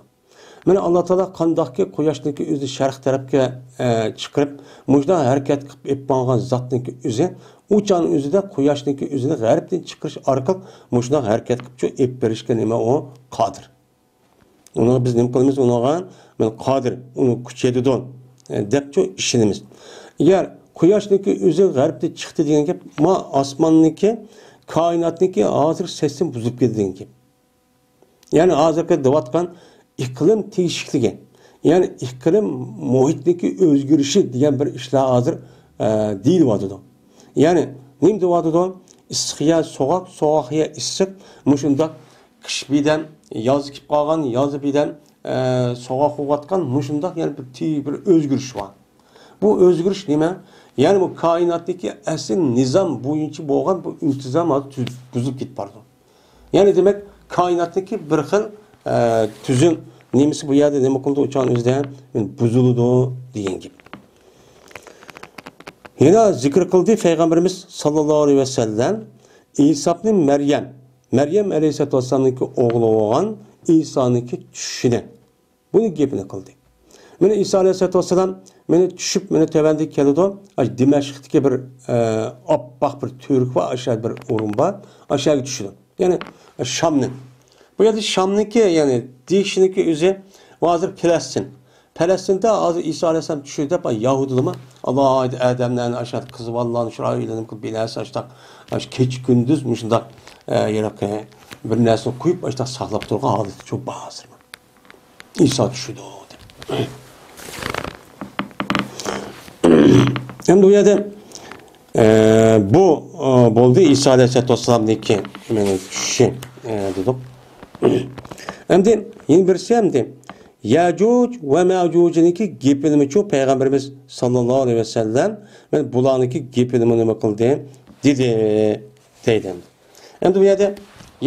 مانا، ئاللا تائالا قانداقكى قۇياشنىڭكى ئۆزى شەرق تەرەپكە، ئە، چىقىرىپ، مۇشۇنداق ھەرىكەت قىلىپ ئېلىپ ماڭغان زاتنىڭكى ئۆزى، ئۇ چاغنىڭ ئۆزىدە قۇياشنىڭكى ئۆزىنى غەربتىن چىقىرىش ئارقىلىق مۇشۇنداق ھەرىكەت قىلىپچۇ ئېلىپ بېرىشكە نېمە ئۇ قادىر. ئۇنىڭغا بىز نېمە قىلىمىز؟ ئۇنىڭغا مەن قادىر، ئۇنىڭ كۈچى يېتىدۇ، ئە، دەپچۇ ئىشىنىمىز. ئەگەر قۇياشنىڭكى ئۆزى غەربتىن چىقتى دېگەن گەپ، ما ئاسماننىڭكى، كائىناتنىڭكى ھازىر سىستېما بۇزۇلۇپ كېتىدۇ دېگەن گەپ. يەنى ھازىرقى دەۋاتقان ئىقلىم تېگىشىكلىكى، يەنى ئىقلىم مۇھىتنىڭكى ئۆزگىرىشى دېگەن بىر ئىشلار ھازىر، ئە، دېيىلىۋاتىدۇ. يەنى نېمە دەۋاتىدۇ؟ ئىسسىق يەر سوغۇق، سوغۇق يەر ئىسسىق، مۇشۇنداق قىش بىردەم ياز كېلىپ قالغان، ياز بىردەم، ئە، سوغۇق بولۇۋاتقان، مۇشۇنداق يەنە بىر تى-، بىر ئۆزگىرىش بار. بۇ ئۆزگىرىش نېمە؟ يەنى بۇ كائىناتتىكى ئەسلى نىزام بويىچە بولغان بۇ ئىنتىزام ھازىر تۈز-، بۇزۇلۇپ كېتىپ بارىدۇ. يەنى دېمەك، كائىناتتىكى بىر خىل، ئە، تۈزۈم نېمىسى بۇ يەردە نېمە قىلىدۇ، ئۇ چاغنىڭ ئۆزىدە بۇزۇلىدۇ دېگەن گەپ. يەنە زىكىر قىلدى پەيغەمبىرىمىز ساللاللاھۇ ئەلەيھى ۋەسەللەم ئىسا ئىبنى مەريەم، مەريەم ئەلەيھىسسالاتۇ ۋەسسالامنىڭكى ئوغلى بولغان ئىسانىڭكى چۈشىنى. بۇنى گېپىنى قىلدى. مانا ئىسا ئەلەيھىسسالاتۇ ۋەسسالام مانا چۈشۈپ، مانا تۆۋەندە كېلىدۇ. ئاشۇ دىمەشقتىكى بىر، ئە، ئاپئاق بىر تۈۋرۈك بار، ئاشۇ بىر ئورۇن بار، ئاشۇ يەرگە چۈشىدۇ. يەنى شامنى. بۇ يەردە شامنىڭكى، يەنى دېيىشنىڭكى ئۆزى، ئۇ ھازىر پەلەستىن. پەلەستىندە ھازىر ئىسا ئەلەيھىسسالام چۈشىدۇ دەپ، يەھۇدىيلارمۇ ئالاھىدە ئادەملەرنى، ئاشۇ قىز بالىلارنى، شۇ ئاياللارنى بىر نەرسە، ئاشۇنداق، ئاشۇ كېچە كۈندۈز مۇشۇنداق، ئە، ھېلىقى بىر نەرسىنى قويۇپ، ئاشۇنداق ساقلاپ تۇرغان ھالىتى شۇ بار ھازىر. ئىسا چۈشىدۇ دەپ. ئەمدى بۇ يەردە، ئە، بۇ، ئە، بولدى ئىسا ئەلەيھىسسالاتۇ ۋەسسالامنىڭكى، يەنى چۈشى، ئە، دېدۇق. ئەمدى يەنە بىرسى ئەمدى يەجۇج ۋە مەجۇجنىڭكى گېپىنىمۇ شۇ پەيغەمبىرىمىز ساللاللاھۇ ئەلەيھى ۋەسەللەم، مەن بۇلارنىڭكى گېپىنىمۇ نېمە قىلدى؟ دېدى، دەيدۇ. ئەمدى بۇ يەردە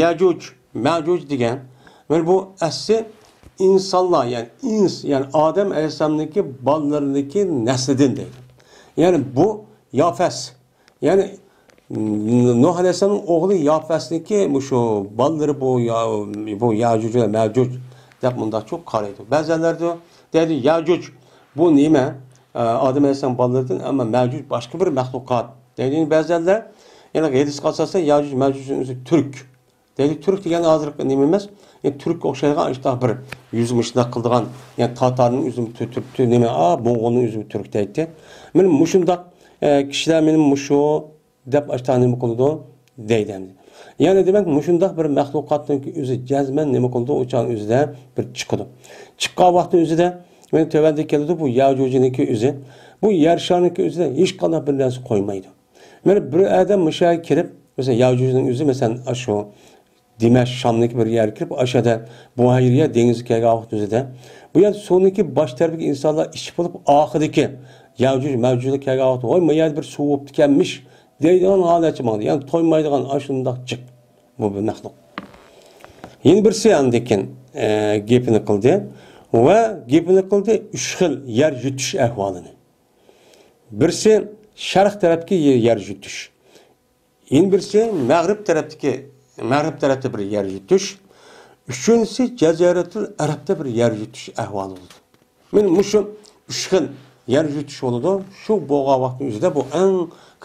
يەجۇج، مەجۇج دېگەن، مانا بۇ ئەسلى ئىنسانلار، يەنى ئىنس، يەنى ئادەم ئەلەيھىسسالامنىڭكى بالىلىرىنىڭكى نەسلىدىن دەيدۇ. يەنى بۇ يافەس، يەنى نۇھ ئەلەيھىسسالامنىڭ ئوغلى يافەسنىڭكى مۇشۇ بالىلىرى بۇ يا-، بۇ يەجۇج ۋە مەجۇج دەپ مۇنداقچۇ قارايدۇ. بەزىلەردە دەيدۇ، يەجۇج بۇ نېمە؟ ئادەم ئەلەيھىسسالام بالىلىرىدىن، ئەمما مەجۇج باشقا بىر مەخلۇقات دەيدۇ. يەنە بەزىلەر، يەنى ھەدىسكە ئاساسەن يەجۇج مەجۇجنىڭ ئۆزى تۈرك. دەيدۇ، تۈرك دېگەن ھازىرقى نېمە ئەمەس، يەنى تۈرككە ئوخشايدىغان ئاشۇنداق بىر يۈزى مۇشۇنداق قىلىدىغان، يەنى تاتارنىڭ ئۆزىمۇ تۈ-، تۈرك، تۈ-، نېمە، ئا، موڭغۇلنىڭ ئۆزىمۇ تۈرك دەيتتى. مانا مۇشۇنداق، ئە، كىشىلەر مېنى مۇشۇ دەپ ئاشتا نېمە قىلىدۇ دەيدۇ ئەمدى. يەنى دېمەك، مۇشۇنداق بىر مەخلۇقاتنىڭ ئۆزى جەزمەن نېمە قىلىدۇ، ئۇ چاغ ئۆزىدە بىر چىقىدۇ. چىققان ۋاقتى ئۆزىدە، مانا تۆۋەندە كېلىدۇ، بۇ يەجۇجنىڭكى ئۆزى. بۇ يەر شارىنىڭكى ئۆزىدە ھېچقانداق بىر نەرسە قويمايدۇ. مانا بىر ئادەم مۇشۇ يەرگە كىرىپ، مەسىلەن، يەجۇجنىڭ ئۆزى، مەسىلەن، ئاشۇ دىمەشق، شامدىكى بىر يەرگە كىرىپ، ئاشۇ يەردە بۇھەيرىيە دېڭىزى كەلگەن ۋاقىت ئۆزىدە، بۇ يەردە سۇنىڭكى باش تەرىپىگە ئىنسانلار ئىچىپ بولۇپ، ئاخىرىدىكى يەجۇج مەجۇجلار كەلگەن ۋاقىت، ۋاي، ما يەردە بىر سۇ بوپتىكەنمىش دەيدىغان ھالەتچە ماڭدى. يەنى تويمايدىغان ئاشۇنداق جىق بۇ بىر مەخلۇق. يەنە بىرسى ئاندىن كېيىن، ئە، گېپىنى قىلدى ۋە گېپىنى قىلدى ئۈچ خىل يەر يۇتۇش ئەھۋالىنى. بىرسى شەرق تەرەپتىكى يەر يۇتۇش. يەنە بىرسى مەغرىب تەرەپتىكى، مەغرىب تەرەپتە بىر يەر يۇتۇش. ئۈچىنچىسى جەزىرەتۇل ئەرەبتە بىر يەر يۇتۇش ئەھۋالى بولىدۇ. مانا مۇشۇ ئۈچ خىل يەر يۇتۇش بولىدۇ. شۇ بولغان ۋاقىتنىڭ ئۆزىدە بۇ ئەڭ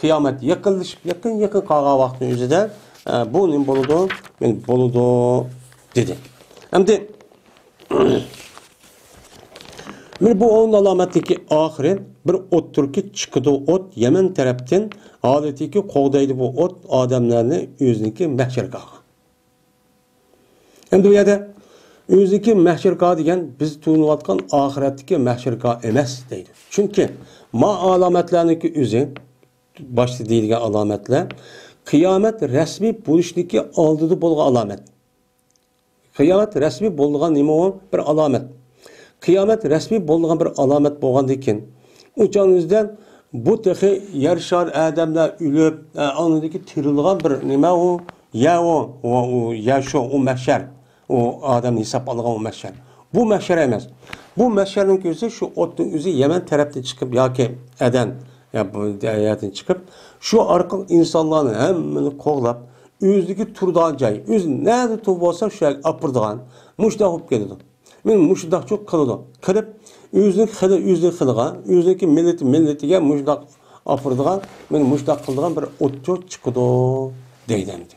قىيامەت يېقىنلىشىپ، يېقىن، يېقىن قالغان ۋاقىتنىڭ ئۆزىدە، ئە، بۇ نېمە بولىدۇ؟ مانا بولىدۇ دېدى. ئەمدى مانا بۇ ئون ئالامەتتىكى ئاخىرى بىر ئوتتۇرىكى چىقىدۇ ئوت يەمەن تەرەپتىن، ھالىتىكى قوغدايدۇ بۇ ئوت ئادەملەرنى ئۆزىنىڭكى مەھشەرگاھىغا. ئەمدى بۇ يەردە ئۆزىنىڭكى مەھشەرگاھى دېگەن بىز تونۇۋاتقان ئاخىرەتتىكى مەھشەرگاھ ئەمەس دەيدۇ. چۈنكى ما ئالامەتلەرنىڭكى ئۆزى، باشتا دېيىلگەن ئالامەتلەر قىيامەت رەسمىي بولۇشنىڭكى ئالدىدا بولغان ئالامەت. قىيامەت رەسمىي بولىدىغان نېمە ئۇ؟ بىر ئالامەت. قىيامەت رەسمىي بولىدىغان بىر ئالامەت بولغاندىن كېيىن، ئۇ چاغنىڭ ئۆزىدە بۇ تېخى يەر شار ئادەملەر ئۆلۈپ، ئە، ئاندىن كېيىن تىرىلىدىغان بىر نېمە ئۇ؟ يەر ئۇ، ئۇ، ئۇ يەر شۇ، ئۇ مەھشەر. ئۇ ئادەم ھېساب ئالىدىغان ئۇ مەھشەر. بۇ مەھشەر ئەمەس. بۇ مەھشەرنىڭ ئۆزى شۇ ئوتنىڭ ئۆزى يەمەن تەرەپتىن چىقىپ ياكى ئەدەن، يا بۇ يەردىن چىقىپ، شۇ ئارقىلىق ئىنسانلارنى ھەممىنى قوغلاپ، ئۆزىدىكى تۇرىدىغان جاي، ئۆزى نەدە تۇرۇپ بولسا شۇ يەرگە ئاپىرىدىغان، مۇشۇنداق بولۇپ كېتىدۇ. مانا مۇشۇنداقچۇ قىلىدۇ. قىلىپ، ئۆزىنىڭ خېلى، ئۆزىنىڭ خېلىغا، ئۆزىنىڭكى مىللىتى، مىللىتىگە مۇشۇنداق ئاپىرىدىغان، مانا مۇشۇنداق قىلىدىغان بىر ئوتچۇ چىقىدۇ دەيدۇ ئەمدى.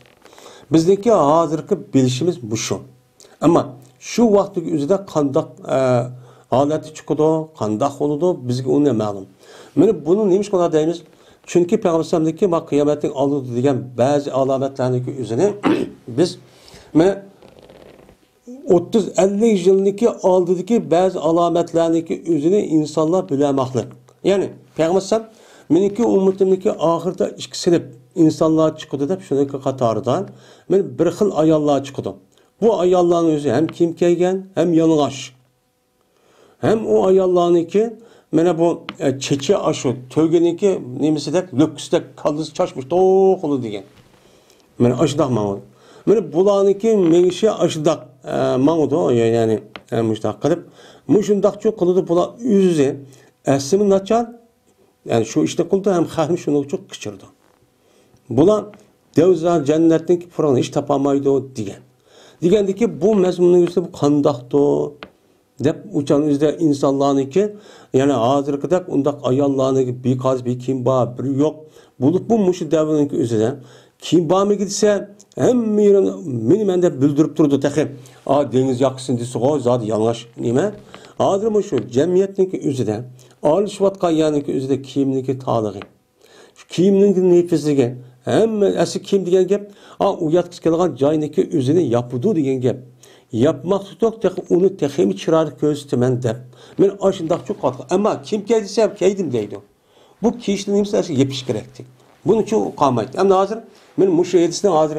بىزنىڭكى ھازىرقى بىلىشىمىز مۇشۇ. ئەمما شۇ ۋاقىتتىكى ئۆزىدە قانداق، ئە، ھالەتتە چىقىدۇ، قانداق بولىدۇ، بىزگە ئۇ نامەلۇم. مانا بۇنى نېمىشقا ئۇنداق دەيمىز؟ چۈنكى پەيغەمبەر ئەلەيھىسسالامدىكى ما قىيامەتنىڭ ئالدىدا دېگەن بەزى ئالامەتلەرنىڭكى ئۆزىنى بىز، مانا، ئوتتۇز ئەللىك يىلنىڭكى ئالدىدىكى بەزى ئالامەتلەرنىڭكى ئۆزىنى ئىنسانلار بىلەلمەقلىق. يەنى پەيغەمبەر ئەلەيھىسسالام، مېنىڭكى ئۈممىتىمنىڭكى ئاخىرىدا ئىككى سىنىپ ئىنسانلار چىقىدۇ دەپ، شۇنىڭكى قاتارىدا مانا بىر خىل ئاياللار چىقىدۇ. بۇ ئاياللارنىڭ ئۆزى ھەم كىيىم كىيگەن، ھەم يالىڭاچ. ھەم ئۇ ئاياللارنىڭكى، مانا بۇ، ئە، چېچى ئاشۇ تۆگىنىڭكى نېمىسىدەك، لۆككىسىدەك، كاللىسى چاچمىش توقۇلىدۇ دېگەن. مانا ئاشۇنداق ماڭىدۇ. مانا بۇلارنىڭكى مېڭىشى ئاشۇنداق، ئە، ماڭىدۇ، يەنى، ئە، مۇشۇنداق قىلىپ، مۇشۇنداقچۇ قىلىدۇ. بۇلار ئۆزى ئەسلىمۇ ناچار، يەنى شۇ ئىشنى قىلىدۇ، ھەم خەقنى شۇنىڭ ئۈچۈن قېچىرىدۇ. بۇلار دەۋزا جەننەتنىڭكى پۇرىقىنى ھېچ تاپالمايدۇ دېگەن. دېگەندىكى، بۇ مەزمۇننىڭ ئۆزى بۇ قانداقتۇ دەپ، ئۇ چاغنىڭ ئۆزىدە ئىنسانلارنىڭكى، يەنى ھازىرقىدەك ئۇنداق ئاياللارنىڭكى بىر قازا بىر كىيىم بار، بىرى يوق. بولۇپمۇ مۇشۇ دەۋرنىڭكى ئۆزىدە كىيىم بارمىكىن دېسە، ھەممە يېرىنى مېنى مەن دەپ بىلدۈرۈپ تۇرىدۇ تېخى. ئا، دېڭىز ياقىسىنى دېسىغۇ، زادى يالىڭاچ نېمە؟ ھازىر مۇشۇ جەمئىيەتنىڭكى ئۆزىدە، ئارىلىشىۋاتقان يەرنىڭكى ئۆزىدە كىيىمنىڭكى تالىغى، شۇ كىيىمنىڭ نېپىزلىكى، ھەممە ئەسلى كىيىم دېگەن گەپ، ئا، ئۇ ياتقۇسى كېلىدىغان جاينىڭكى ئۆزىنى ياپىدۇ دېگەن گەپ. ياپماق تۇتۇق، تېخى ئۇنى تېخىمۇ چىرايلىق كۆرسىتىمەن دەپ. مەن ئاشۇنداقچۇ قاتقان. ئەمما كىيىم كىي دېسە كىيدىم دەيدۇ. بۇ كىيىشنىڭ نېمىسى ئەسلى يېپىش كېرەكتى. بۇنىچۇ قالمايتتى. ئەمدى ھازىر مەن مۇشۇ ھەدىسنى ھازىر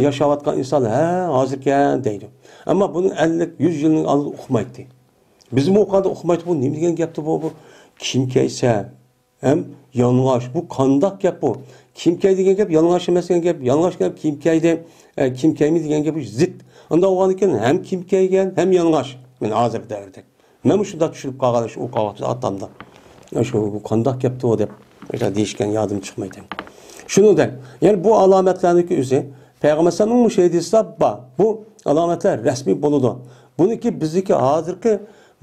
ياشاۋاتقان ئىنسان، ھە، ھازىركەن دەيدۇ. ئەمما بۇنى ئەللىك، يۈز يىلنىڭ ئالدىدا ئۇقمايتتى. بىزمۇ ئۇ قاندا ئۇقمايتتۇق، بۇ نېمە دېگەن گەپتۇ بۇ، بۇ كىيىم كىيسە ھەم يالىڭاچ. بۇ قانداق گەپ بۇ؟ كىيىم كىي دېگەن گەپ يالىڭاچ ئەمەس دېگەن گەپ، يالىڭاچ گەپ كىيىم كىيدى، ئە، كىيىم كىيمەي دېگەن گەپ زىت. ئۇنداق بولغاندىكىن ھەم كىيىم كىيگەن، ھەم يالىڭاچ. مەن ھازىرقى دەۋردە. مەنمۇ شۇنداق چۈشىنىپ قالغان شۇ ئۇ قاۋاقتا ئاتامدا. شۇ بۇ قانداق گەپتۇ دەپ دېيىشكەن يادىم چىقمايدۇ. شۇنىڭدەك، يەنى بۇ ئالامەتلەرنىڭكى ئۆزى پەيغەمبەر ئەلەيھىسسالامنىڭ مۇشۇ ھەدىسىدە بار. بۇ ئالامەتلەر رەسمىي بولىدۇ. بۇنىڭكى بىزدىكى ھازىرقى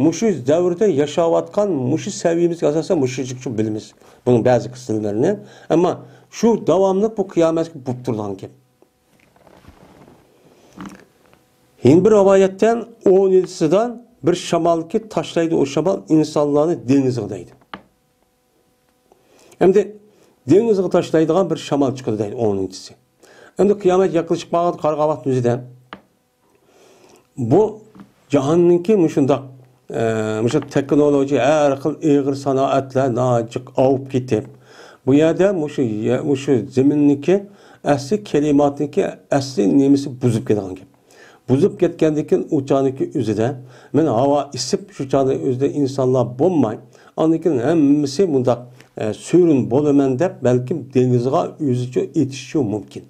مۇشۇ دەۋردە ياشاۋاتقان مۇشۇ سەۋىيىمىزگە ئاساسەن مۇشۇنچە بىلىمىز بۇنىڭ بەزى قىسىملىرىنى. ئەمما شۇ داۋاملىق بۇ قىيامەتكە بولۇپ تۇرىدىغان گەپ. يەنە بىر رىۋايەتتە ئون يەتتىسىدە بىر شامالكى تاشلايدۇ، ئۇ شامال ئىنسانلارنى دېڭىزغا دەيدۇ. ئەمدى دېڭىزغا تاشلايدىغان بىر شامال چىقىدۇ دەيدۇ، ئون يەتتىسى. ئەمدى قىيامەت يېقىنلىشىپ قالغان قارىغان ۋاقىتنىڭ ئۆزىدە بۇ جاھاننىڭكى مۇشۇنداق، ئە، مۇشۇ تېخنولوگىيە ھەر خىل ئېغىر سانائەتلەر ناھايىتى ئاۋۇپ كېتىپ، بۇ يەردە مۇشۇ يە-، مۇشۇ زېمىننىڭكى ئەسلى كىلىماتنىڭكى ئەسلى نېمىسى بۇزۇپ كېتىدىغان گەپ. بۇزۇپ كەتكەندىن كېيىن ئۇ چاغنىڭكى ئۆزىدە، مەن ھاۋا ئىسسىپ، شۇ چاغنىڭ ئۆزىدە ئىنسانلار بولماي، ئاندىن كېيىن ھەممىسى مۇنداق، ئە، سۈرۈن بولىمەن دەپ، بەلكىم دېڭىزغا ئۆزىچۇ ئېتىشىچۇ مۇمكىن.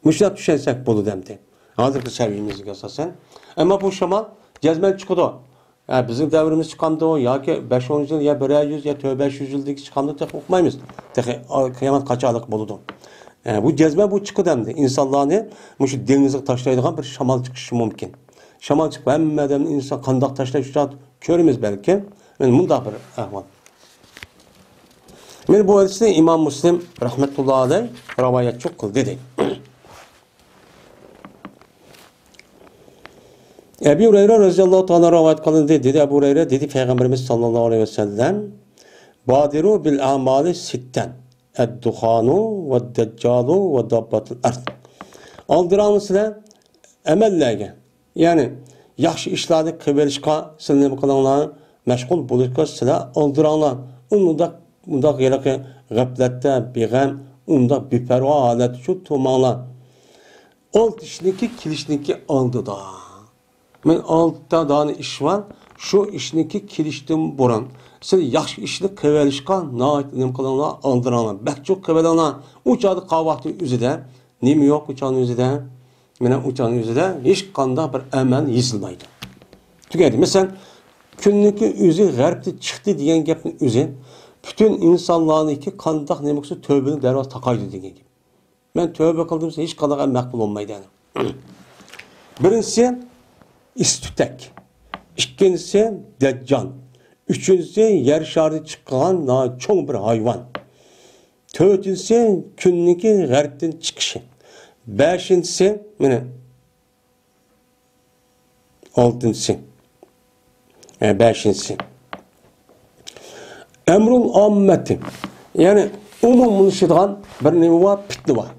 مۇشۇنداق چۈشەنسەك بولىدۇ ئەمدى. ھازىرقى سەۋىيىمىزگە ئاساسەن. ئەمما بۇ شامال جەزمەن چىقىدۇ. ھە، بىزنىڭ دەۋرىمىز چىقامدۇ ياكى بەش ئون يىل يا بىرەر يۈز يا تۆت بەش يۈز يىلدىكى چىقامدۇ تېخى ئۇقمايمىز. تېخى قىيامەت قاچانلىق بولىدۇ. ھە، بۇ جەزمەن بۇ چىقىدۇ ئەمدى. ئىنسانلارنى مۇشۇ دېڭىزغا تاشلايدىغان بىر شامال چىقىشى مۇمكىن. شامال چىقىپ ھەممە ئادەمنى ئىنسان قانداق تاشلاش كۆرىمىز بەلكىم. مانا مۇنداق بىر ئەھۋال. مانا بۇ ھەدىسنى ئىمام مۇسلىم رەھمەتۇللا ئەلەيھ رىۋايەتچۇ قىلدى دەيدۇ. ئەبۇ ھۇرەيرە رەزىياللاھۇ تائالا رىۋايەت قىلىندى. دېدى ئەبۇ ھۇرەيرە، دېدى پەيغەمبىرىمىز ساللاللاھۇ ئەلەيھى ۋەسەللەم، بادىرۇ بىل ئەمالى سىتتەن، ئەددۇخانۇ ۋە دەججالۇ ۋە داببەتۇل ئەرد. ئالدىراڭلار سىلەر ئەمەللەرگە، يەنى ياخشى ئىشلارنى قىلىۋېلىشقا سىلەر نېمە قىلىڭلار، مەشغۇل بولۇشقا سىلەر ئالدىراڭلار. ئۇنداق، ئۇنداق ھېلىقى غەپلەتتە، بىغەم، ئۇنداق بىپەرۋا ھالەتتە شۇ تۇرماڭلار. ئالتە ئىشنىڭكى كېلىشنىڭكى ئالدىدا. مەن ئالتە دانە ئىش بار. شۇ ئىشنىڭكى كېلىشتىن بۇرۇن سىلەر ياخشى ئىشنى قىلىۋېلىشقا ناھايىتى نېمە قىلىڭلار، ئالدىراڭلار. بەك چوڭ قىلىۋېلىڭلار. ئۇ چاغدا قالغان ۋاقىتنىڭ ئۆزىدە نېمە يوق، ئۇ چاغنىڭ ئۆزىدە. مانا ئۇ چاغنىڭ ئۆزىدە ھېچقانداق بىر ئەمەل يېزىلمايدۇ. تۈگەيدى. مەسىلەن، كۈننىڭكى ئۆزى غەربتىن چىقتى دېگەن گەپنىڭ ئۆزى پۈتۈن ئىنسانلارنىڭكى قانداق نېمە قىلسا تۆۋىنى دەرۋازا تاقايدۇ دېگەن گەپ. مەن تۆۋە قىلدىم دېسە، ھېچقانداق ئەمەل مەقبۇل بولمايدۇ. بىرىنچىسى، ئىس تۈتەك. ئىككىنچىسى، دەججال. ئۈچىنچىسى، يەر شارىدا چىققان ناھايىتى چوڭ بىر ھايۋان. تۆتىنچىسى، كۈننىڭكى غەربتىن چىقىشى. بەشىنچىسى، مانا، ئالتىنچىسى. ھە، بەشىنچىسى. ئەمرۇل ئاممەتى. يەنى ئومۇملىشىدىغان بىر نېمە بار، پىتنە بار.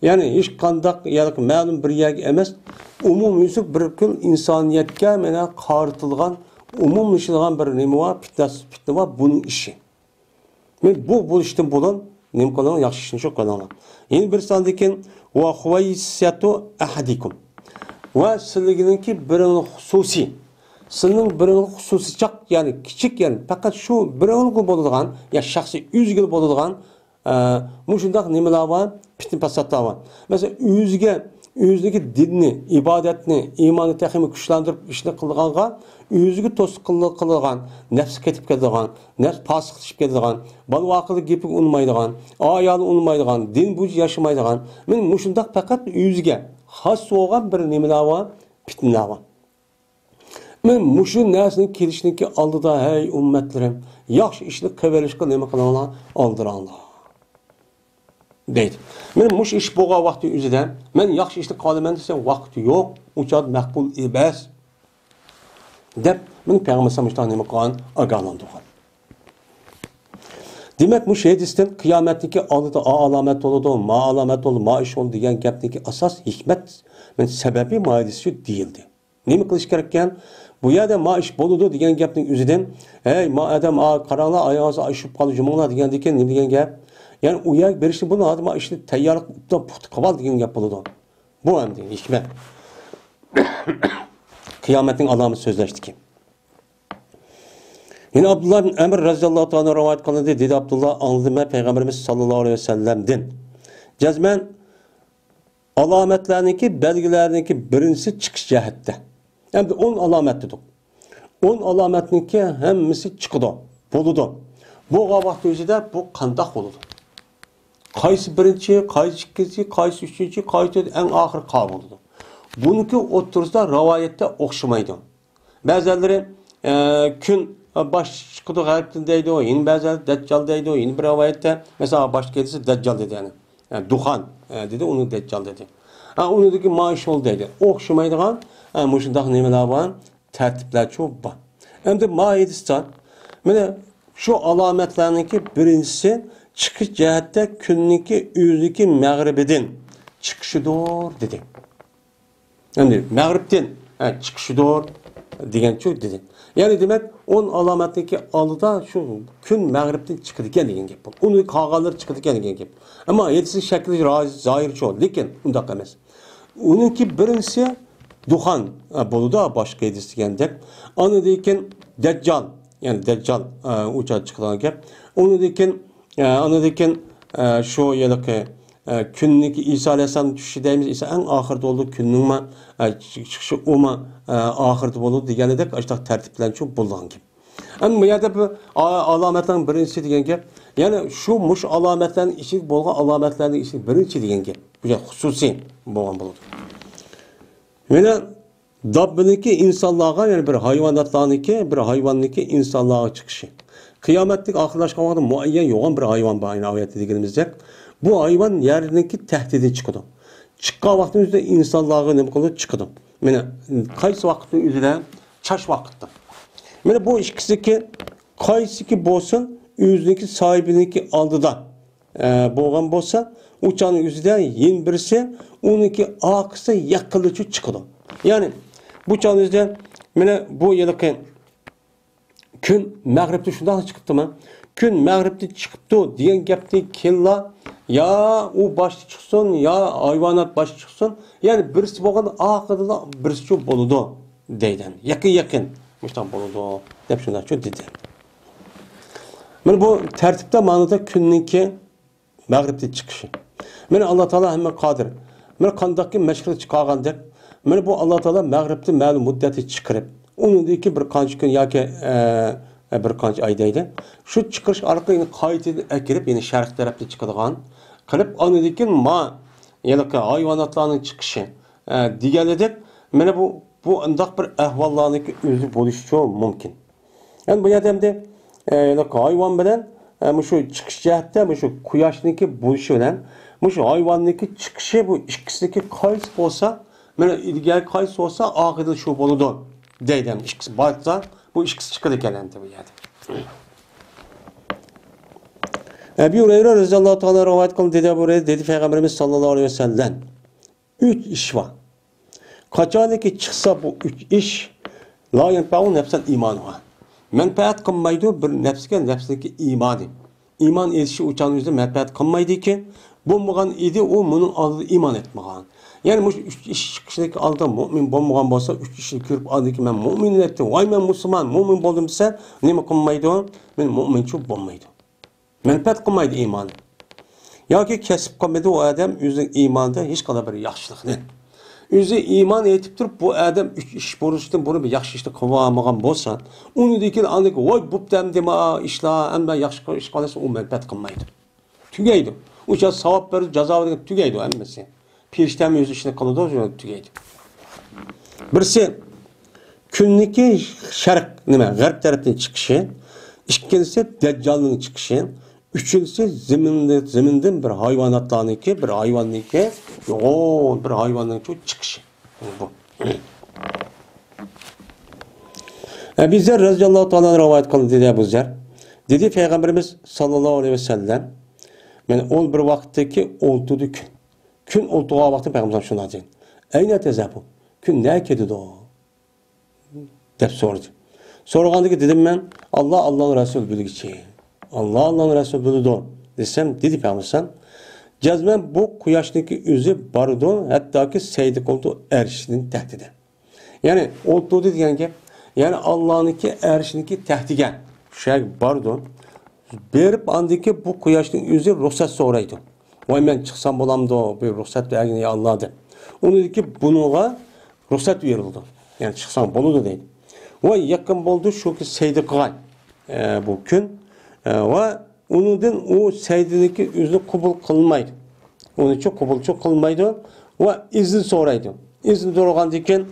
يەنى ھېچقانداق، يەنى مەلۇم بىر يەرگە ئەمەس، ئومۇميۈزلۈك بىر كۈن ئىنسانىيەتكە مانا قارىتىلغان، ئومۇملىشىدىغان بىر نېمە بار، پىتنە، پىتنە بار، بۇنىڭ ئىشى. مەن بۇ بولۇشتىن بۇرۇن نېمە قىلىڭ، ياخشى ئىشنى شۇ قىلىڭلار. يەنە بىرسى ئاندىن كېيىن، ۋە خۇۋەيسەتۇ ئەھەدىكۇم. ۋە سىلىگىنىڭكى بىرىڭلىق خۇسۇسىي. سىلىنىڭ بىرىڭلىق خۇسۇسىيچاق، يەنى كىچىك، يەنى پەقەت شۇ بىرىڭلىكلا بولىدىغان، يا شەخسىي ئۆزىگىلا بولىدىغان، ئە، مۇشۇنداق نېمىلەر بار، پىتنە پاساتلار بار. مەسىلەن، ئۆزىگە، ئۆزىنىڭكى دىننى، ئىبادەتنى، ئىماننى تېخىمۇ كۈچلەندۈرۈپ ئىشنى قىلىدىغانغا، ئۆزىگە توسۇق قىل-، قىلىدىغان، نەپسى قېتىپ كېتىدىغان، نەپسى پاسىقلىشىپ كېتىدىغان، بالا ۋاقىتتا گېپىگە ئۇنىمايدىغان، ئايالى ئۇنىمايدىغان، دىن بويىچە ياشىمايدىغان، مانا مۇشۇنداق پەقەت ئۆزىگە خاس بولغان بىر نېمىلەر بار، پىتنىلەر بار. مانا مۇشۇ نەرسىنىڭ كېلىشىنىڭكى ئالدىدا، ھەي ئۈممەتلىرىم، ياخشى ئىشنى قىلىۋېلىشقا نېمە قىلىڭلار؟ ئالدىراڭلار. دەيدۇ. مانا مۇشۇ ئىش بولغان ۋاقتى ئۆزىدە، مەن ياخشى ئىشنى قىلىمەن دېسەم، ۋاقتى يوق، ئۇ چاغدا مەقبۇل ئەمەس، دەپ، مانا پەيغەمبەر ئالەيھىسسالام مۇشۇنداق نېمە قىلغان؟ ئاگاھلاندۇرغان. دېمەك، مۇشۇ ھەدىستىن قىيامەتنىڭكى ئالدىدا ئا ئالامەت بولىدۇ، ما ئالامەت بولىدۇ، ما ئىش بولىدۇ دېگەن گەپنىڭكى ئاساس ھېكمەت، مانا سەۋەبى ما ھەدىس شۇ دېيىلدى. نېمە قىلىش كېرەككەن؟ بۇ يەردە ما ئىش بولىدۇ دېگەن گەپنىڭ ئۆزىدىن، ھەي، ما ئادەم، ئا، قاراڭلار، ئايىڭىزغا ئىش چۈشۈپ قالدى، جۇمۇڭلار دېگەندىكىن نېمە دېگەن گەپ؟ يەنى ئۇ يەرگە بېرىشتىن بۇرۇن ھازىر ما ئىشنى تەييارلىق ئوبدان پۇختا قىلىۋال دېگەن گەپ بولىدۇ. بۇ ئەمدى ھېكمەت. قىيامەتنىڭ ئالامىتى سۆزلەشتىكى. يەنە ئابدۇللا ئىبن ئەمر رەزىياللاھۇ تائالا رىۋايەت قىلىندى، دېدى ئابدۇللا، ئاڭلىدىم مەن پەيغەمبىرىمىز ساللاللاھۇ ئەلەيھى ۋەسەللەمدىن. جەزمەن ئالامەتلەرنىڭكى، بەلگىلەرنىڭكى بىرىنچىسى چىقىش جەھەتتە. ئەمدى ئون ئالامەت دېدۇق. ئون ئالامەتنىڭكى ھەممىسى چىقىدۇ، بولىدۇ. بولغان ۋاقتى ئۆزىدە بۇ قانداق بولىدۇ؟ قايسى بىرىنچى، قايسى ئىككىنچى، قايسى ئۈچىنچى، قايسى تۆتىنچى، ئەڭ ئاخىرى قايسى بولىدۇ؟ بۇنىڭكى ئوتتۇرىسىدا رىۋايەتتە ئوخشىمايدۇ. بەزىلىرى، ئە، كۈن، ئە، باش چىقىدۇ غەربتىن دەيدۇ، يەنە بەزىلەر دەججال دەيدۇ، يەنە بىر رىۋايەتتە، مەسىلەن، باش كېلىسى دەججال دېدى، يەنى، ئە، دۇخان، ئە، دېدى، ئۇنى دەججال دېدى. ئە، ئۇنىڭدىكى ما ئىش بولدى دەيدۇ. ئوخشىمايدىغان، ئە، مۇشۇنداق نېمىلەر بار، تەرتىپلەرچۇ بار. ئەمدى ما ھەدىستە، مانا شۇ ئالامەتلەرنىڭكى بىرىنچىسى چىقىش جەھەتتە كۈننىڭكى ئۆزىنىڭكى مەغرىبىدىن چىقىشىدۇر دېدى. ئەمدى مەغرىبتىن، ھە، چىقىشىدۇر دېگەنچۇ دېدى. يەنى دېمەك، ئون ئالامەتنىڭكى ئالدىدا شۇ كۈن مەغرىبتىن چىقىدىكەن دېگەن گەپ بۇ. ئۇنىڭ قالغانلىرى چىقىدىكەن دېگەن گەپ. ئەمما ھەدىسنىڭ شەكلى را-، زاھىرچۇ، لېكىن ئۇنداق ئەمەس. ئۇنىڭكى بىرىنچىسى دۇخان، ھە، بولىدۇ، باشقا ھەدىس دېگەندەك. ئاندىن كېيىن دەججال، يەنى دەججال، ھە، ئۇ چاغدا چىقىدىغان گەپ. ئۇنىڭدىن كېيىن، ھە، ئاندىن كېيىن، ھە، شۇ ھېلىقى ئە، كۈننىڭكى ئىسا ئەلەيھىسسالام چۈشۈشى دەيمىز، ئىسا ئەڭ ئاخىرىدا بولىدۇ، كۈننىڭمۇ، ئە، چىقىشى ئۇمۇ، ئە، ئاخىرىدا بولىدۇ دېگەندەك، ئاشۇنداق تەرتىپ بىلەن شۇ بولىدىغان گەپ. ئەمما بۇ يەردە بۇ ئا-، ئالامەتنىڭ بىرىنچىسى دېگەن گەپ، يەنى شۇ مۇشۇ ئالامەتلەرنىڭ ئىچىدە بولغان ئالامەتلەرنىڭ ئىچىدە بىرىنچى دېگەن گەپ. بۇ يەر خۇسۇسىي بولغان بولىدۇ. يەنە داببىنىڭكى ئىنسانلارغا، يەنى بىر ھايۋاناتلارنىڭكى، بىر ھايۋاننىڭكى ئىنسانلارغا چىقىشى. قىيامەتلىك ئاخىرلاشقان ۋاقىتتا مۇئەييەن يوغان بىر ھايۋان بار، يەنى ئايەتتە دېگىنىمىزدەك. بۇ ھايۋان يەرنىڭكى تەھتىدىن چىقىدۇ. چىققان ۋاقتىنىڭ ئۆزىدە ئىنسانلارغا نېمە قىلىدۇ؟ چىقىدۇ. مانا، قايسى ۋاقىتنىڭ ئۆزىدە؟ چاش ۋاقىتتا. مانا بۇ ئىككىسىدىكى قايسىكى بولسۇن، ئۆزىنىڭكى ساھىبىنىڭكى ئالدىدا ئە، بولغان بولسا، ئۇ چاغنىڭ ئۆزىدە يەنە بىرسى ئۇنىڭكى ئارقىسى يېقىنلىچۇ چىقىدۇ. يەنى بۇ چاغنىڭ ئۆزىدە مانا بۇ ھېلىقى كۈن مەغرىبتە شۇنداق چىقىپتىما؟ كۈن مەغرىبتە چىقىپتۇ دېگەن گەپتىن كېيىنلا يا ئۇ باشتا چىقسۇن، يا ھايۋانات باشتا چىقسۇن، يەنى بىرسى بولغان ئارقىدىنلا بىرسىچۇ بولىدۇ دەيدۇ. يېقىن يېقىن مۇشۇنداق بولىدۇ دەپ شۇنداقچۇ دېدى. مانا بۇ تەرتىپتە مانا كۈننىڭكى مەغرىبتىن چىقىشى. مانا ئاللا تائالا ھەممە قادىر. مانا قانداقكى مەشرىقتىن چىقارغاندەك، مانا بۇ ئاللا تائالا مەغرىبتىن مەلۇم مۇددەتنى چىقىرىپ، ئۇنىڭدىن كېيىن بىر قانچە كۈن ياكى، ئە، بىر قانچە ئاي دەيدۇ. شۇ چىقىرىش ئارقىلىق يەنە قايتىدىن ئەكىرىپ، يەنە شەرق تەرەپتىن چىقىدىغان قىلىپ، ئاندىن كېيىن ما ھېلىقى ھايۋاناتلارنىڭ چىقىشى، ئە، دېگەنلىدەك، مانا بۇ، بۇ ئۇنداق بىر ئەھۋاللارنىڭكى ئۆزى بولۇشىچۇ مۇمكىن. يەنى بۇ يەردە ئەمدى، ئە، ھايۋان بىلەن، ئە، مۇشۇ چىقىش جەھەتتە مۇشۇ قۇياشنىڭكى بولۇشى بىلەن مۇشۇ ھايۋاننىڭكى چىقىشى، بۇ ئىككىسىنىڭكى قايسى بولسا، مانا ئىلگىرى قايسى بولسا، ئاخىرىدا شۇ بولىدۇ دەيدۇ. ئىككىسى بارسا، بۇ ئىككىسى چىقىدىكەن ئەمدى بۇ يەردە. ئەبۇ ھۇرەيرە رەزىياللاھۇ تائالا رىۋايەت قىلدى، دېدى ئەبۇ ھۇرەيرە، دېدى پەيغەمبىرىمىز ساللاللاھۇ ئەلەيھى ۋەسەللەم. ئۈچ ئىش بار. قاچانكى چىقسا بۇ ئۈچ ئىش، لا يەنپەئۇ نەفسەن ئىمانۇھا. مەنپەئەت قىلمايدۇ بىر نەپسكە نەپسنىڭكى ئىمانى. ئىمان ئېيتىشى ئۇ چاغنىڭ ئۆزىدە مەنپەئەت قىلمايدىكەن، بولمىغان ئىدى، ئۇ مۇنىڭ ئالدىدا ئىمان ئېيتمىغان. يەنى مۇشۇ ئۈچ ئىش چىقىشىدىكى ئالدىدا مۇئمىن بولمىغان بولسا، ئۈچ ئىشنى كۆرۈپ ئالدىكى مەن مۇئمىن دەيتتى، ۋاي مەن مۇسۇلمان، مۇئمىن بولدۇم دېسە، نېمە قىلمايدۇ؟ مېنى مۇئمىنچۇ بولمايدۇ. مەنپەئەت قىلمايدۇ ئىمانى. ياكى كەسىپ قىلمىدى ئۇ ئادەم ئۆزىنىڭ ئىمانىدا ھېچقانداق بىر ياخشىلىقنى. ئۆزى ئىمان ئېيتىپ تۇرۇپ، بۇ ئادەم ئۈچ ئىش بولۇشتىن بۇرۇن بىر ياخشى ئىشنى قىلىۋالمىغان بولسا، ئۇنىڭدىن كېيىن ئاندىن كېيىن، ۋاي، بوپتۇ ئەمدى ما ئىشلار، ئەمدى ياخشى ئىش قىلىۋالسا، ئۇ مەنپەئەت قىلمايدۇ. تۈگەيدۇ. ئۇ چاغ ساۋاب بېرىدۇ، جازا بېرىدۇ، تۈگەيدۇ ھەممىسى. پېرىشتەمۇ ئۆز ئىشىنى قىلىدۇ، تۈگەيدۇ. بىرسى، كۈننىكى شەرق، نېمە، غەرب تەرەپتىن چىقىشى، ئىككىنچىسى، دەججالنىڭ چىقىشى، ئۈچىنچىسى، زېمىندە-، زېمىندىن بىر ھايۋاناتلارنىڭكى، بىر ھايۋاننىڭكى، يوغان بىر ھايۋاننىڭ چىقىشى. بۇ. ئەبۇ زەر رەزىياللاھۇ تائالا رىۋايەت قىلدى، دېدى ئەبۇ زەر. دېدى پەيغەمبىرىمىز ساللاللاھۇ ئەلەيھى ۋەسەللەم، مانا ئون بىر ۋاقىتتىكى ئولتۇردى كۈن. كۈن ئولتۇرغان ۋاقتىدا پەيغەمبىرىمىز شۇنداق دېگەن. ئەينە تەزھەبۇن؟ كۈن نەگە كېتىدۇ؟ دەپ سورىدى. سورىغاندىكىن دېدىم مەن، ئاللا، ئاللانىڭ رەسۇلى بىلگۈچى. ئاللا، ئاللانىڭ رەسۇلى بىلىدۇ، دېسەم، دېدى پەيغەمبەر، جەزمەن بۇ قۇياشنىڭكى ئۆزى بارىدۇ، ھەتتاكى سەجدە قىلىدۇ ئەرشنىڭ تەختىدە. يەنى ئولتۇردى دېگەن گەپ، يەنى ئاللانىڭكى ئەرشنىڭكى تەختىگە، شۇ يەرگە بارىدۇ. بېرىپ ئاندىكى بۇ قۇياشنىڭ ئۆزى رۇخسەت سورايدۇ. ۋاي، مەن چىقسام بولامدۇ، بىر رۇخسەت بەرگىن يا ئاللا دەپ. ئۇنىڭدىكى بۇنىڭغا رۇخسەت بېرىلىدۇ. يەنى چىقساڭ بولىدۇ دەيدۇ. ۋاي، يېقىن بولدى شۇكى سەجدە قىلغاي، ئە، بۇ كۈن. ئە، ۋە ئۇنىڭدىن ئۇ سەجدىنىڭكى ئۆزىنى قوبۇل قىلمايدۇ. ئۇنىچۇ قوبۇلچۇ قىلمايدۇ ۋە ئىزىن سورايدۇ. ئىزىن سورىغاندىن كېيىن،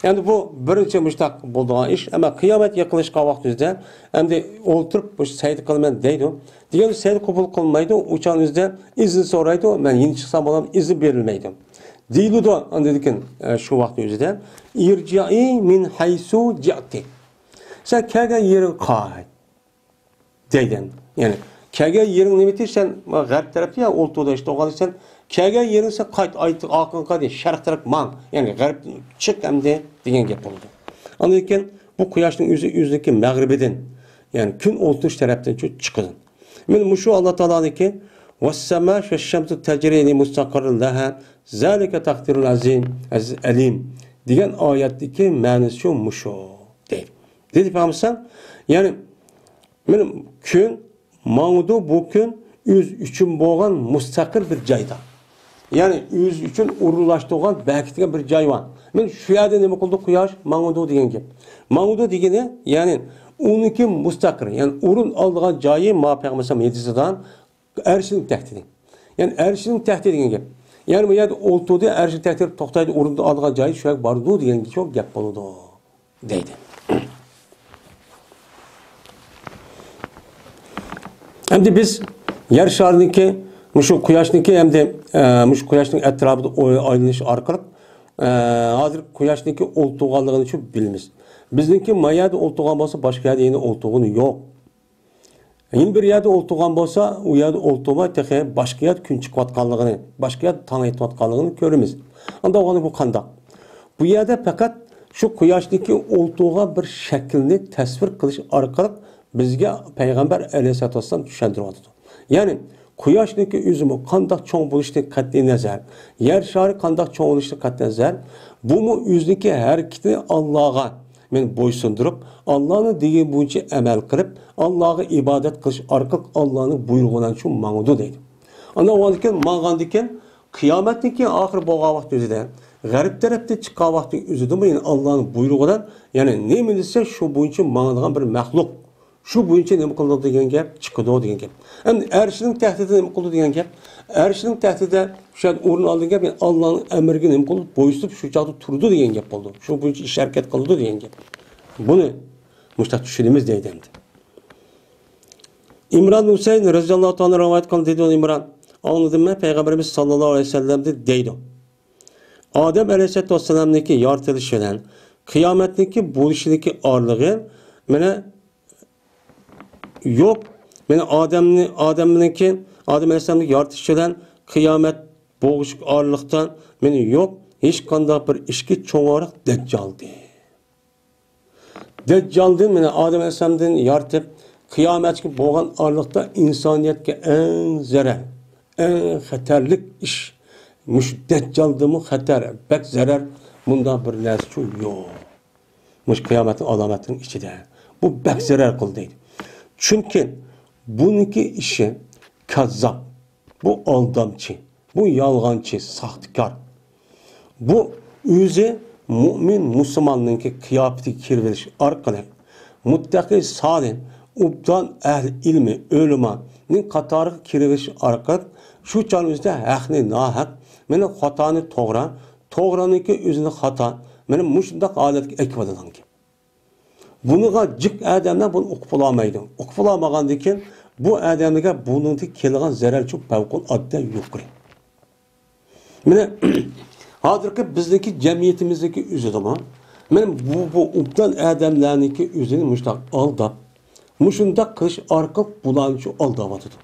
ئەمدى بۇ بىرىنچى مۇشتاق بولىدىغان ئىش، ئەمما قىيامەت يېقىنلاشقان ۋاقتىمىزدا ئەمدى ئولتۇرۇپ مۇشۇ سەجدە قىلىمەن دەيدۇ. دېگەن سەجدە قوبۇل قىلمايدۇ، ئۇ چاغنىڭ ئۆزىدە ئىزىن سورايدۇ، مەن يېنى چىقسام بولام، ئىزىن بېرىلمەيدۇ. دېيىلىدۇ، ئاندىن كېيىن، ئە، شۇ ۋاقىتنىڭ ئۆزىدە، ئىرجىئى مىن ھەيسۇ جىئتى. سەن كەلگەن يېرىڭ قايت. دەيدۇ. يەنى، كەلگەن يېرىڭ نېمىتى؟ سەن غەرب تەرەپتە يا ئولتۇردا ئىشتە ئوقۇغان سەن، كەلگەن يېرىڭ سەن قايت، ئايت-، ئارقاڭغا قايت، شەرق تەرەپ ماڭ. يەنى غەرب چىق ئەمدى دېگەن گەپ بولىدۇ. ئاندىن كېيىن بۇ قۇياشنىڭ ئۆزى ئۆزىنىڭكى مەغرىبىدىن، يەنى كۈن ئولتۇرۇش تەرەپتىن چىقىدۇ. مانا مۇشۇ ئاللا تائالانىڭكى، «ۋەسسەما ۋەششەمسۇ تەجرى لىمۇستەقىررىن لەھا، زالىكە تەقدىرۇل ئەزىز ئەلىم» دېگەن ئايەتتىكى مەنىسى شۇ مۇشۇ، دەيدۇ. دېدى پەيغەمبەر، يەنى مانا كۈن ماڭىدۇ، بۇ كۈن ئۆزى ئۈچۈن بولغان مۇستەقىل بىر جايدا. يەنى ئۆزى ئۈچۈن ئورۇنلاشتۇرغان، بەكىتكەن بىر جاي بار. مانا شۇ يەردە نېمە قىلىدۇ؟ قۇياش ماڭىدۇ دېگەن گەپ. ماڭىدۇ دېگىنى، يەنى ئۇنىڭكى مۇستەقىر، يەنى ئورۇن ئالىدىغان جايى، ما پەيغەمبەر ھەدىسىدا ئەرشنىڭ تەختىدە. يەنى ئەرشنىڭ تەختى دېگەن گەپ. يەنى بۇ يەردە ئولتۇردى، ئەرشنىڭ تەختىدە توختايدۇ، ئورۇن ئالىدىغان جايى شۇ يەرگە بارىدۇ دېگەن شۇ گەپ بولىدۇ. دەيدۇ. ئەمدى بىز يەر شارىنىڭكى، مۇشۇ قۇياشنىڭكى، ئەمدى، ئە، مۇشۇ قۇياشنىڭ ئەتراپىدا ئوي-، ئايلىنىش ئارقىلىق، ئە، ھازىر قۇياشنىڭكى ئولتۇرغانلىقىنى شۇ بىلىمىز. بىزنىڭكى ما يەردە ئولتۇرغان بولسا، باشقا يەردە يەنە ئولتۇرغىنى يوق. يەنە بىر يەردە ئولتۇرغان بولسا، ئۇ يەردە ئولتۇرماي، تېخى باشقا يەردە كۈن چىقىۋاتقانلىقىنى، باشقا يەردە تاڭ ئېتىۋاتقانلىقىنى كۆرىمىز. ئاندا بولغاندا بۇ قانداق؟ بۇ يەردە پەقەت شۇ قۇياشنىڭكى ئولتۇرغان بىر شەكلىنى تەسۋىر قىلىش ئارقىلىق بىزگە پەيغەمبەر ئەلەيھىسسالاتۇ ۋەسسالام چۈشەندۈرۈۋاتىدۇ. يەنى قۇياشنىڭكى ئۆزىمۇ قانداق چوڭ بولۇشىدىن قەتئىي نەزەر، يەر شارى قانداق چوڭ بولۇشىدىن قەتئىي نەزەر، بۇمۇ ئۆزىنىڭكى ھەرىكىتىنى ئاللاغا، مەن بويسۇندۇرۇپ، ئاللانىڭ دېگىنى بويىچە ئەمەل قىلىپ، ئاللاغا ئىبادەت قىلىش ئارقىلىق ئاللانىڭ بۇيرۇغى بىلەن شۇ ماڭىدۇ دەيدۇ. ئاندىن ئۇنىڭدىن كېيىن ماڭغاندىن كېيىن، قىيامەتتىن كېيىن ئاخىر بولغان ۋاقىت ئۆزىدە، غەرب تەرەپتىن چىققان ۋاقىتنىڭ ئۆزىدىمۇ يەنە ئاللانىڭ بۇيرۇغى بىلەن، يەنى نېمە دېسە شۇ بويىچە ماڭىدىغان بىر مەخلۇق. شۇ بويىچە نېمە قىلىدۇ دېگەن گەپ، چىقىدۇ دېگەن گەپ. ئەمدى ئەرشنىڭ تەختىدە نېمە قىلىدۇ دېگەن گەپ. ئەرشنىڭ تەختىدە شۇ يەردە ئورۇن ئالىدۇ دېگەن گەپ، يەنى ئاللانىڭ ئەمرىگە نېمە قىلىدۇ؟ بويسۇنۇپ شۇ چاغدا تۇرىدۇ دېگەن گەپ بولىدۇ. شۇ بويىچە ئىش ھەرىكەت قىلىدۇ دېگەن گەپ. بۇنى مۇشۇنداق چۈشىنىمىز دەيدۇ ئەمدى. ئىمران ھۈسەيىن رەزىياللاھۇ تائالا رىۋايەت قىلدى، دېدى ئىمران. ئاڭلىدىم مەن پەيغەمبىرىمىز ساللاللاھۇ ئەلەيھى ۋەسەللەمدىن دەيدۇ. ئادەم ئەلەيھىسسالاتۇ ۋەسسالامنىڭكى يارىتىلىشى بىلەن قىيامەتنىڭكى بولۇشىنىڭكى ئارىلىقى مانا يوق. مانا ئادەمنى، ئادەمنىڭكى، ئادەم ئەلەيھىسسالامنىڭ يارىتىلىشى بىلەن قىيامەت بولۇش ئارىلىقتا مانا يوق ھېچقانداق بىر ئىشكى چوڭراق دەججالدىن. دەججالدىن، مانا ئادەم ئەلەيھىسسالامدىن يارىتىپ قىيامەتكە بولغان ئارىلىقتا ئىنسانىيەتكە ئەڭ زەرەر، ئەڭ خەتەرلىك ئىش. مۇشۇ دەججالدىنمۇ خەتەر، بەك زەرەر، مۇنداق بىر نەرسىچۇ يوق. مۇشۇ قىيامەتنىڭ ئالامەتلىرىنىڭ ئىچىدە. بۇ بەك زەرەر قىلدى دەيدۇ. چۈنكى بۇنىڭكى ئىشى كاززاپ، بۇ ئالدامچى، بۇ يالغانچى، ساختىكار. بۇ ئۆزى مۇئمىن مۇسۇلماننىڭكى قىياپىتىگە كىرىۋېلىش ئارقىلىق، مۇتتەقى سالىھ، ئوبدان ئەھلى ئىلمى، ئۆلىمانىڭ قاتارىغا كىرىۋېلىش ئارقىلىق، شۇ چاغنىڭ ئۆزىدە ھەقنى ناھەق، مانا خاتانى توغرا، توغرانىڭكى ئۆزىنى خاتا، مانا مۇشۇنداق ھالەتكە ئەكىۋالىدىغان گەپ. بۇنىڭغا جىق ئادەملەر بۇنى ئۇقۇپ بولالمايدۇ. ئۇقۇپ بولالمىغاندىن كېيىن بۇ ئادەملەرگە بۇنىڭدىن كېلىدىغان زەرەر شۇ پەۋقۇلئاددە يۇقىرى. مانا، ھازىرقى بىزنىڭكى جەمئىيىتىمىزدىكى ئۆزىدىمۇ، مانا بۇ، بۇ ئوبدان ئادەملەرنىڭكى ئۆزىنى مۇشۇنداق ئالداپ، مۇشۇنداق قىلىش ئارقىلىق بۇلارنى شۇ ئالداۋاتىدۇ.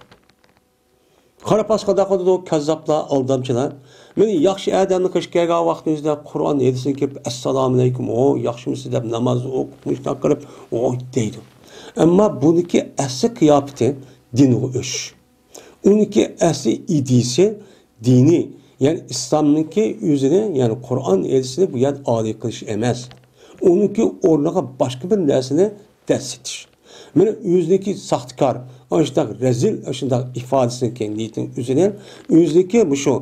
قارا پاس قانداق قىلىدۇ، كاززاپلار، ئالدامچىلار. مېنى ياخشى ئادەمنى قىلىش كەلگەن ۋاقتىمىزدا قۇرئان ھەدىسنى كىرىپ، ئەسسالامۇئەلەيكۇم، ھو، ياخشىمۇسىز دەپ ناماز ئوقۇپ، مۇشۇنداق قىلىپ، ھو، دەيدۇ. ئەمما بۇنىڭكى ئەسلى قىياپىتى دىنغا ئۆچۈش. ئۇنىڭكى ئەسلى ئىدىيىسى دىنىي، يەنى ئىسلامنىڭكى ئۆزىنى، يەنى قۇرئان ھەدىسنى بۇ يەردە ئالىي قىلىش ئەمەس. ئۇنىڭكى ئورنىغا باشقا بىر نەرسىنى دەسسىتىش. مانا ئۆزىنىڭكى ساختىكار، ئاشۇنداق رەزىل، ئاشۇنداق ئىپادىسىنىڭكى نىيىتىنىڭ ئۆزىنى، ئۆزىنىڭكى مۇشۇ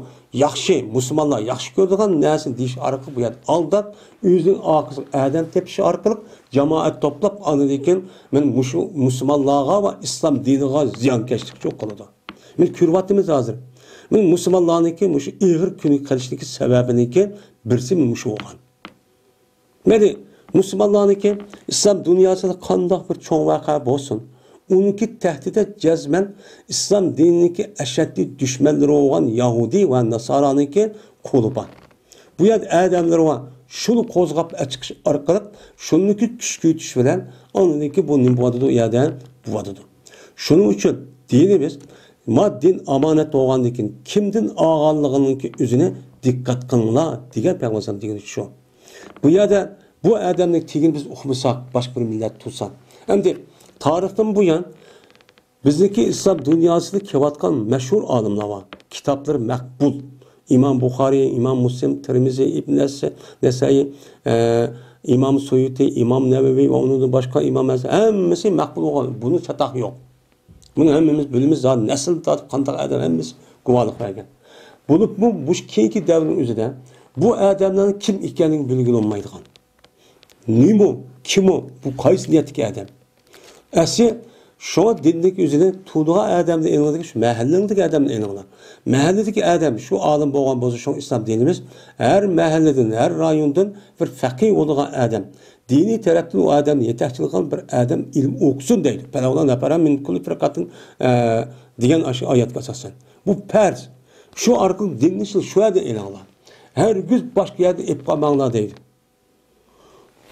ياخشى، مۇسۇلمانلار ياخشى كۆرىدىغان نەرسىنى دېيىش ئارقىلىق بۇ يەردە ئالداپ، ئۆزىنىڭ ئارقىسىغا ئادەم تېپىش ئارقىلىق جامائەت توپلاپ، ئاندىن كېيىن مانا مۇشۇ مۇسۇلمانلارغا ۋە ئىسلام دىنىغا زىيانكەشلىك قىلىدۇ. مانا كۆرۈۋاتىمىز ھازىر. مانا مۇسۇلمانلارنىڭكى مۇشۇ ئېغىر كۈنگە قېلىشنىڭكى سەۋەبىنىڭكى بىرسى مۇشۇ بولغان. مەيلى، مۇسۇلمانلارنىڭكى ئىسلام دۇنياسىدا قانداق بىر چوڭ ۋەقە بولسۇن، ئۇنىڭكى تەھدىتى جەزمەن ئىسلام دىنىنىڭكى ئەشەددىي دۈشمەنلىرى بولغان يەھۇدىي ۋە ناسارانىڭكى قولى بار. بۇ يەردە ئادەملىرى بار. شۇنى قوزغاپ ئەچىقىش ئارقىلىق، شۇنىڭكى كۈچ كۈچەيتىش بىلەن، ئاندىن كېيىن بۇ نېمە بولۇۋاتىدۇ؟ ئۇ يەردە بولۇۋاتىدۇ. شۇنىڭ ئۈچۈن دىنىمىز، ما دىن ئامانەت بولغاندىن كېيىن، كىمدىن ئالغانلىقىنىڭكى ئۆزىنى دىققەت قىلىڭلار، دېگەن پەيغەمبەر دېگىنى شۇ. بۇ يەردە بۇ ئادەمنىڭ تېگىنى بىز ئۇقمىساق، باشقا بىر مىللەت تۇرسا. ئەمدى تارىختىن بۇيان بىزنىڭكى ئىسلام دۇنياسىدا كېلىۋاتقان مەشھۇر ئالىملار بار. كىتابلىرى مەقبۇل. ئىمام بۇخارىي، ئىمام مۇسلىم، تىرمىزى، ئىبن نەس-، نەسائىي، ئە، ئىمام سۇيۇتى، ئىمام نەۋەۋى ۋە ئۇنىڭدىن باشقا ئىمام ئەز-، ھەممىسى مەقبۇل بولغان. بۇنى چاتاق يوق. بۇنى ھەممىمىز بىلىمىز، زادى نەسىلدىن تارتىپ قانداق ئادەم ھەممىسى گۇۋاھلىق بەرگەن. بولۇپمۇ مۇشۇ كېيىنكى دەۋرنىڭ ئۆزىدە بۇ ئادەملەرنىڭ كىم ئىكەنلىكى بىلگىلى بولمايدىغان. نېمە ئۇ؟ كىم ئۇ؟ بۇ قايسى نىيەتتىكى ئادەم؟ ئەسلى شۇڭا دىندىكى ئۆزىنى تۇتىدىغان ئادەمنى ئېلىڭلار، شۇ مەھەللىڭدىكى ئادەمنى ئېلىڭلار. مەھەللىدىكى ئادەم شۇ ئالىم بولغان بولسا، شۇڭا ئىسلام دىنىمىز ھەر مەھەللىدىن، ھەر رايوندىن بىر فەقىھ بولىدىغان ئادەم، دىنىي تەرەپتىن ئۇ ئادەمنى يېتەكچىلىك قىلغان بىر ئادەم ئىلىم ئوقۇسۇن دەيدۇ. پەلەۋلا نەپەرەن مىن كۇللى فىرقەتىن، ئە، دېگەن ئاشۇ ئايەتكە ئاساسەن. بۇ پەرز. شۇ ئارقىلىق دىننى شۇ، شۇ يەردە ئېلىڭلار. ھەرگىز باشقا يەردىن ئېلىپ قالماڭلار دەيدۇ.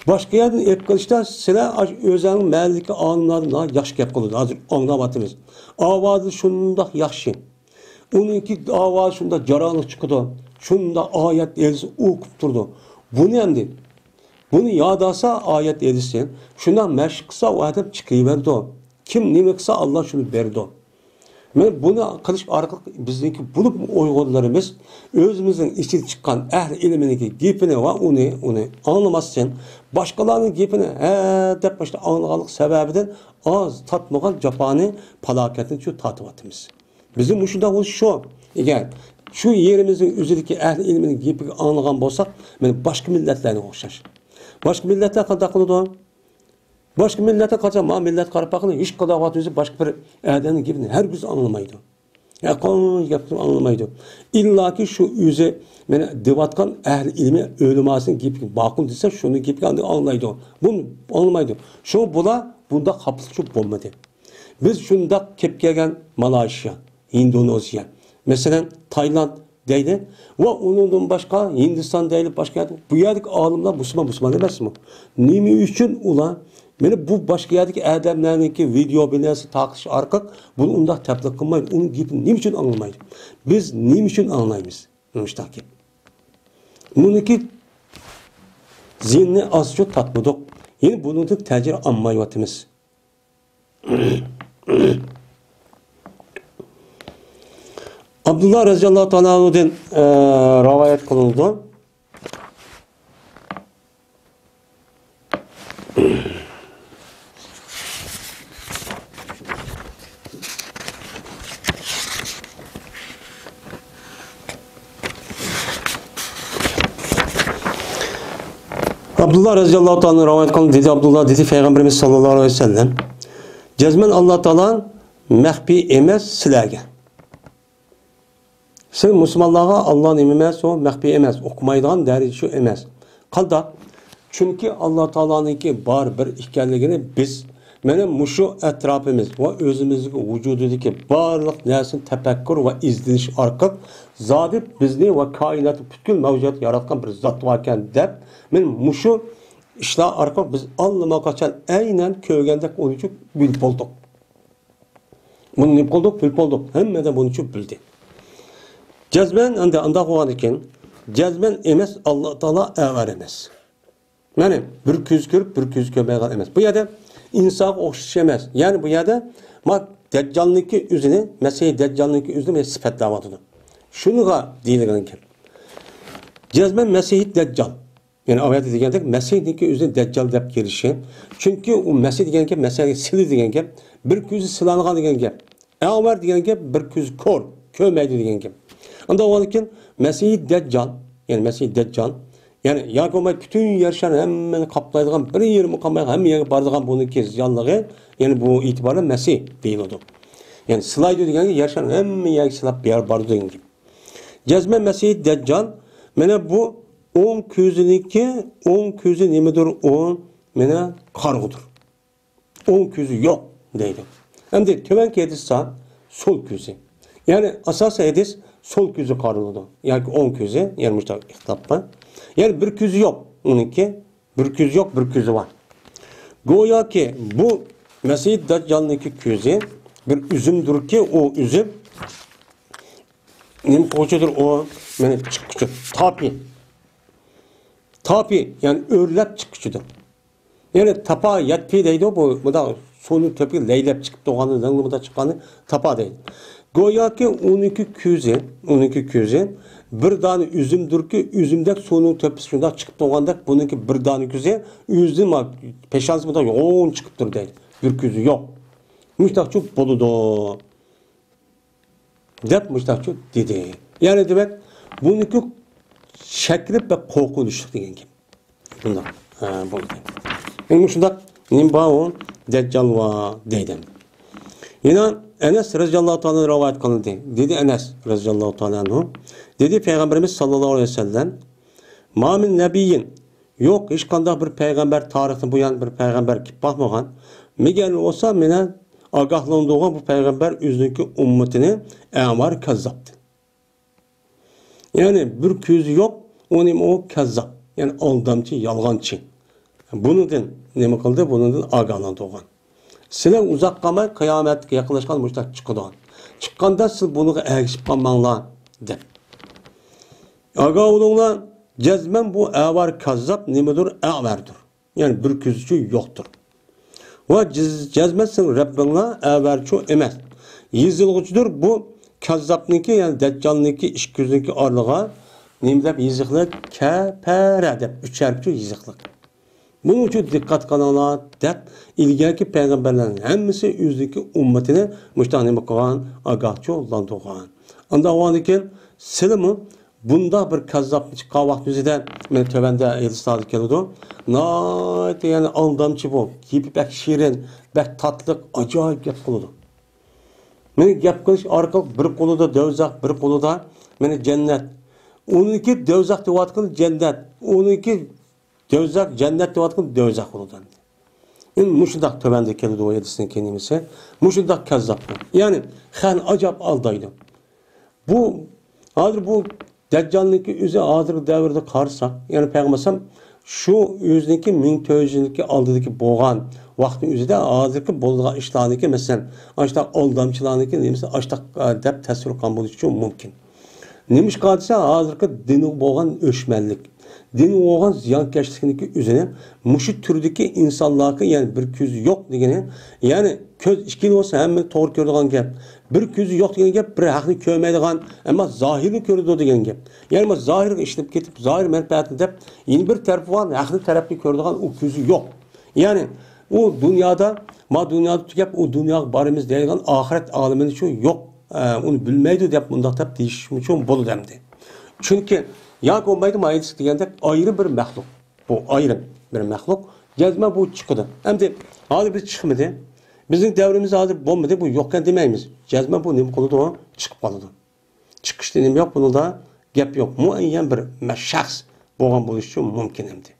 باشقا يەردىن ئېلىپ قېلىشتا سىلەر ئاشۇ ئۆزۈڭنىڭ مەھەللىدىكى ئالىملاردىن ناھايىتى ياخشى گەپ قىلىدۇ. ھازىر ئاڭلاۋاتىمىز. ئاۋازى شۇنداق ياخشى. ئۇنىڭكى ئاۋازى شۇنداق جاراڭلىق چىقىدۇ. شۇنداق ئايەت ھەدىس ئوقۇپ تۇرىدۇ. بۇنى ئەمدى، بۇنى ياد ئالسا ئايەت ھەدىسنى، شۇنداق مەشىق قىلسا ئۇ ئادەم چىقىۋېرىدۇ. كىم نېمە قىلسا ئاللا شۇنى بېرىدۇ. مانا بۇنى قىلىش ئارقىلىق بىزنىڭكى بولۇپ ئۇيغۇرلىرىمىز ئۆزىمىزنىڭ ئىچىدىن چىققان ئەھلى ئىلمىنىڭكى گېپىنى ۋە ئۇنى، ئۇنى ئاڭلىماستىن، باشقىلارنىڭ گېپىنى ھە دەپ مۇشۇنداق ئاڭلىغانلىق سەۋەبىدىن ئاز تارتمىغان جاپانى، پالاكەتنى شۇ تارتىۋاتىمىز. بىزنىڭ مۇشۇنداق بولۇش شۇ. ئەگەر شۇ يېرىمىزنىڭ ئۆزىدىكى ئەھلى ئىلمىنىڭ گېپىگە ئاڭلىغان بولساق، مانا باشقا مىللەتلەرگە ئوخشاش. باشقا مىللەتلەر قانداق قىلىدۇ؟ باشقا مىللەتلەر قاچان، ما مىللەت قاراپ باققىلى، ھېچ قانداق ۋاقىت ئۆزى باشقا بىر ئادەمنىڭ گېپىنى ھەرگىز ئاڭلىمايدۇ. ھەقىقىي گەپنى ئاڭلىمايدۇ. ئىللاكى شۇ ئۆزى مانا دەۋاتقان ئەھلى ئىلمى ئۆلىماسىنىڭ گېپىگە ماقۇل دېسە، شۇنىڭ گېپىگە ئاندىن ئاڭلايدۇ. بۇنى ئاڭلىمايدۇ. شۇڭا بۇلار بۇنداق خاپىلىقچى بولمىدى. بىز شۇنداق كېلىپ كەلگەن مالايشىيا، ئىندونېزىيە، مەسىلەن، تايلاند دەيلى ۋە ئۇنىڭدىن باشقا ھىندىستان دەيلى، باشقا يەردە، بۇ يەردىكى ئالىملار مۇسۇلمان، مۇسۇلمان ئەمەسمۇ؟ نېمە ئۈچۈن ئۇلار مانا بۇ باشقا يەردىكى ئادەملەرنىڭكى ۋىدېئو بىناسى تارقىتىش ئارقىلىق بۇنى ئۇنداق تەبلىغ قىلمايدۇ؟ ئۇنىڭ گېپىنى نېمە ئۈچۈن ئاڭلىمايدۇ؟ بىز نېمە ئۈچۈن ئاڭلايمىز مۇشۇنداق گەپ؟ بۇنىڭكى زىيىنىنى ئازچە تارتمىدۇق. يەنە بۇنىڭدىن تەجرىبە ئالمايۋاتىمىز. ئابدۇللا رەزىياللاھۇ تائالا ئەنھۇدىن، ئە، رىۋايەت قىلىنىدۇ. ئابدۇللا رەزىياللاھۇ تائالا رىۋايەت قىلىنىدۇ، دېدى ئابدۇللا، دېدى پەيغەمبىرىمىز ساللاللاھۇ ئەلەيھى ۋەسەللەم، جەزمەن ئاللا تائالا مەخپىي ئەمەس سىلەرگە. سىز مۇسۇلمانلارغا ئاللا نېمە ئەمەس، ئۇ مەخپىي ئەمەس، ئۇقمايدىغان دەرىجە شۇ ئەمەس. قانداق؟ چۈنكى ئاللا تائالانىڭكى بار بىر ئىكەنلىكىنى بىز، مانا مۇشۇ ئەتراپىمىز ۋە ئۆزىمىزدىكى ۋۇجۇدىدىكى بارلىق نەرسىنى تەپەككۇر ۋە ئىزدىنىش ئارقىلىق، زادى بىزنى ۋە كائىناتنى پۈتكۈل مەۋجۇداتنى ياراتقان بىر زات باركەن دەپ، مانا مۇشۇ ئىشلار ئارقىلىق بىز ئاللىماقاچان ئەينەن كۆرگەندەك ئۇنى بىلىپ بولدۇق. بۇنى نېمە قىلدۇق؟ بىلىپ بولدۇق. ھەممە ئادەم بۇنى چۈشۈپ بىلدى. جەزمەن، ئەمدى ئانداق بولغاندىكىن، جەزمەن ئەمەس، ئاللا تائالا ئەۋەر ئەمەس. يەنى بىر كۆز كۆرۈپ، بىر كۆز كۆرمەيدىغان ئەمەس. بۇ يەردە ئىنسانغا ئوخشاش ئەمەس. يەنى بۇ يەردە ما دەججالنىڭكى ئۆزىنى، مەسىھ دەججالنىڭكى ئۆزىنى سۈپەتلەۋاتىدۇ. شۇنىڭغا دېيىلگەن گەپ. جەزمەن مەسىھ دەججال. يەنى ئايەتتە دېگەندەك، مەسىھنىڭكى ئۆزىنى دەججال دەپ كېلىشى. چۈنكى ئۇ مەسىھ دېگەن گەپ، مەسىھنى سىلى دېگەن گەپ. بىر كۆزى سىلانغان دېگەن گەپ. ئەۋەر دېگەن گەپ، بىر كۆزى كور، كۆرمەيدۇ دېگەن گەپ. ئانداق بولغاندىكىن، مەسىھ دەججال، يەنى مەسىھ دەججال، يەنى ياكى بولماي پۈتۈن يەر شارى ھەممىنى قاپلايدىغان، بىر يېرىمۇ قالمايدىغان، ھەممە يەرگە بارىدىغان بۇنىڭكى زىيانلىقى، يەنى بۇ ئېتىبارى مەسىھ دېيىلىدۇ. يەنى سىلايدۇ دېگەنگە يەر شارى ھەممە يەرگە سىلاپ بېرىپ بارىدۇ دېگەن گەپ. جەزمەن مەسىھ دەججال، مانا بۇ ئوڭ كۆزىنىڭكى، ئوڭ كۆزى نېمىدۇر ئۇ؟ مانا قارىغۇدۇر. ئوڭ كۆزى يوق دەيدۇ. ئەمدى تۆۋەنكى ھەدىستە سول كۆزى. يەنى ئاساسىي ھەدىس سول كۆزى قارىلىدۇ. ياكى ئوڭ كۆزى، يەنى مۇشۇنداق ئىختىلاپ بار. يەنى بىر كۆزى يوق ئۇنىڭكى، بىر كۆزى يوق، بىر كۆزى بار. گوياكى بۇ مەسىھ دەججالنىڭكى كۆزى بىر ئۈزۈمدۇركى، ئۇ ئۈزۈم نېمە قىلغۇچىدۇر ئۇ؟ مانا چىققۇچى، تاپى. تاپى، يەنى ئۆرلەپ چىققۇچىدۇر. يەنى تاپا يەتپى دەيدۇ، بۇ مۇنداق سۇنىڭ تۆپىگە لەيلەپ چىقىپ تۇرغاننى، لىڭلىڭ مۇنداق چىققاننى تاپا دەيدۇ. گوياكى ئۇنىڭكى كۆزى، ئۇنىڭكى كۆزى بىر دانە ئۈزۈمدۇركى، ئۈزۈمدەك سۇنىڭ تۆپىسى شۇنداق چىقىپ تۇرغاندەك، بۇنىڭكى بىر دانە كۆزى ئۆزىنىڭ ما-، پېشانىسى مۇنداق يوغان چىقىپ تۇر دەيدۇ. بىر كۆزى يوق. مۇشۇنداقچۇ بولىدۇ. دەپ مۇشۇنداقچۇ دېدى. يەنى دېمەك، بۇنىڭكى شەكلى بەك قورقۇنچلۇق دېگەن گەپ. بۇنداق، ھە، بولدى. ئەمدى مۇشۇنداق نېمە بار ئۇ؟ دەججال بار دەيدۇ. يەنە ئەنەس رەزىياللاھۇ تائالا رىۋايەت قىلىندى. دېدى ئەنەس رەزىياللاھۇ تائالا ئەنھۇ. دېدى پەيغەمبىرىمىز ساللاللاھۇ ئەلەيھى ۋەسەللەم، ما مىن نەبىيين، يوق، ھېچقانداق بىر پەيغەمبەر، تارىختىن بۇيان بىر پەيغەمبەر كېلىپ باقمىغان. مەگەر بولسا مېنى ئاگاھلاندۇرغان بۇ پەيغەمبەر ئۆزىنىڭكى ئۈممىتىنى ئەۋەر كەززاپتىن. يەنى بىر كۆزى يوق، ئۇ نېمە ئۇ؟ كەززاپ. يەنى ئالدامچى، يالغانچى. بۇنىڭدىن نېمە قىلدى؟ بۇنىڭدىن ئاگاھلاندۇرغان. سىلەر ئۇزاق قالماي قىيامەتكە يېقىنلاشقان مۇشۇنداق چىقىدۇ. چىققاندا سىز بۇنىڭغا ئەگىشىپ قالماڭلار، دەپ. ئاگاھ بولۇڭلار، جەزمەن بۇ ئەۋەر كەززاپ نېمىدۇر؟ ئەۋەردۇر. يەنى بىر كۆزىچۇ يوقتۇر. ۋە جەز-، جەزمەن سېنىڭ رەببىڭلا ئەۋەرچۇ ئەمەس. يېزىلغۇچىدۇر بۇ كەززاپنىڭكى، يەنى دەججالنىڭكى ئىككى كۆزىنىڭكى ئارىلىقىغا نېمە دەپ يېزىقلىق؟ كەپەرە دەپ ئۈچ ھەرپچۇ يېزىقلىق. بۇنىڭ ئۈچۈن دىققەت قىلىڭلار دەپ، ئىلگەركى پەيغەمبەرلەرنىڭ ھەممىسى ئۆزىنىڭكى ئۈممىتىنى مۇشۇنداق نېمە قىلغان؟ ئاگاھچۇلاندۇرغان. ئانداق بولغاندىكىن سىلىمۇ بۇنداق بىر كاززاپنى چىققان ۋاقتىمىزدا، مانا تۆۋەندە ھەدىسلەردە كېلىدۇ. ناھايىتى يەنى ئالدامچى بۇ. گېپى بەك شېرىن، بەك تاتلىق، ئاجايىپ گەپ قىلىدۇ. مانا گەپ قىلىش ئارقىلىق بىر قولىدا دوزاخ، بىر قولىدا مانا جەننەت. ئۇنىڭكى دوزاخ دەۋاتقىنى جەننەت. ئۇنىڭكى دوزاخ، جەننەت دەۋاتقىنى دوزاخ بولىدۇ ئەمدى. ئەمدى مۇشۇنداق تۆۋەندە كېلىدۇ ئۇ ھەدىسنىڭ كېلىمىسى. مۇشۇنداق كاززاپ. يەنى خەلقنى ئاجايىپ ئالدايدۇ. بۇ، ھازىر بۇ دەججالنىڭكى ئۆزى ھازىرقى دەۋردە قارىساق، يەنى پەيغەمبەر ئەلەيھىسسالام شۇ ئۆزىنىڭكى مىڭ تۆت يۈز يىلدىكى ئالدىدىكى بولغان ۋاقىتنىڭ ئۆزىدە ھازىرقى بولىدىغان ئىشلارنىڭكى، مەسىلەن، ئاشۇنداق ئالدامچىلارنىڭكى نېمىسى ئاشۇنداق، ئە، دەپ تەسۋىر قىلغان بولۇشى مۇمكىن. نېمىشقا دېسە، ھازىرقى دىنغا بولغان ئۆچمەنلىك، دىنغا بولغان زىيانكەشلىكنىڭكى ئۆزىنى مۇشۇ تۈردىكى ئىنسانلارغا، يەنى بىر كۆزى يوق دېگىنى، يەنى كۆز ئىككىلا بولسا ھەممە توغرا كۆرىدىغان گەپ. بىر كۆزى يوق دېگەن گەپ بىر ھەقنى كۆرمەيدىغان، ئەمما زاھىرنى كۆرىدۇ دېگەن گەپ. يەنى بۇ زاھىرغا ئىشىنىپ كېتىپ، زاھىر مەنپەئەتنى دەپ، يەنە بىر تەرىپى بار، ھەقنى تەرەپنى كۆرىدىغان ئۇ كۆزى يوق. يەنى ئۇ دۇنيادا، ما دۇنيادا تۈگەپ، ئۇ دۇنياغا بارىمىز دەيدىغان ئاخىرەت ئالىمىنى شۇ يوق، ئە، ئۇنى بىلمەيدۇ دەپ مۇنداق دەپ دېيىشمۇ بولىدۇ ئەمدى. چۈنكى ياكى بولمايدۇ، ما ھەدىس دېگەندەك ئايرىم بىر مەخلۇق. بۇ ئايرىم بىر مەخلۇق. جەزمەن بۇ چىقىدۇ. ئەمدى ھازىر بىز چىقمىدى. بىزنىڭ دەۋرىمىز ھازىر بولمىدى. بۇ يوقكەن دېمەيمىز. جەزمەن بۇ نېمە قىلىدۇ؟ چىقىپ قالىدۇ. چىقىشتا نېمە يوق؟ بۇنىڭدا گەپ يوق. مۇئەييەن بىر مە-، شەخس بولغان بولۇشى مۇمكىن ئەمدى.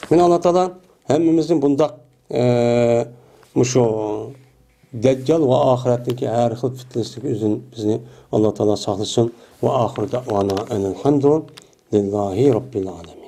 مانا ئاللا تائالا ھەممىمىزنى بۇنداق، ئە، مۇشۇ دەججال ۋە ئاخىرەتتىكى ھەر خىل پىتنىسىدىن ئۆزىنى، بىزنى ئاللا تائالا ساقلىسۇن. ۋە ئاخىر دەئۋانا ئەنىل ھەمدۇ لىللاھى رەببىل ئالەمىن.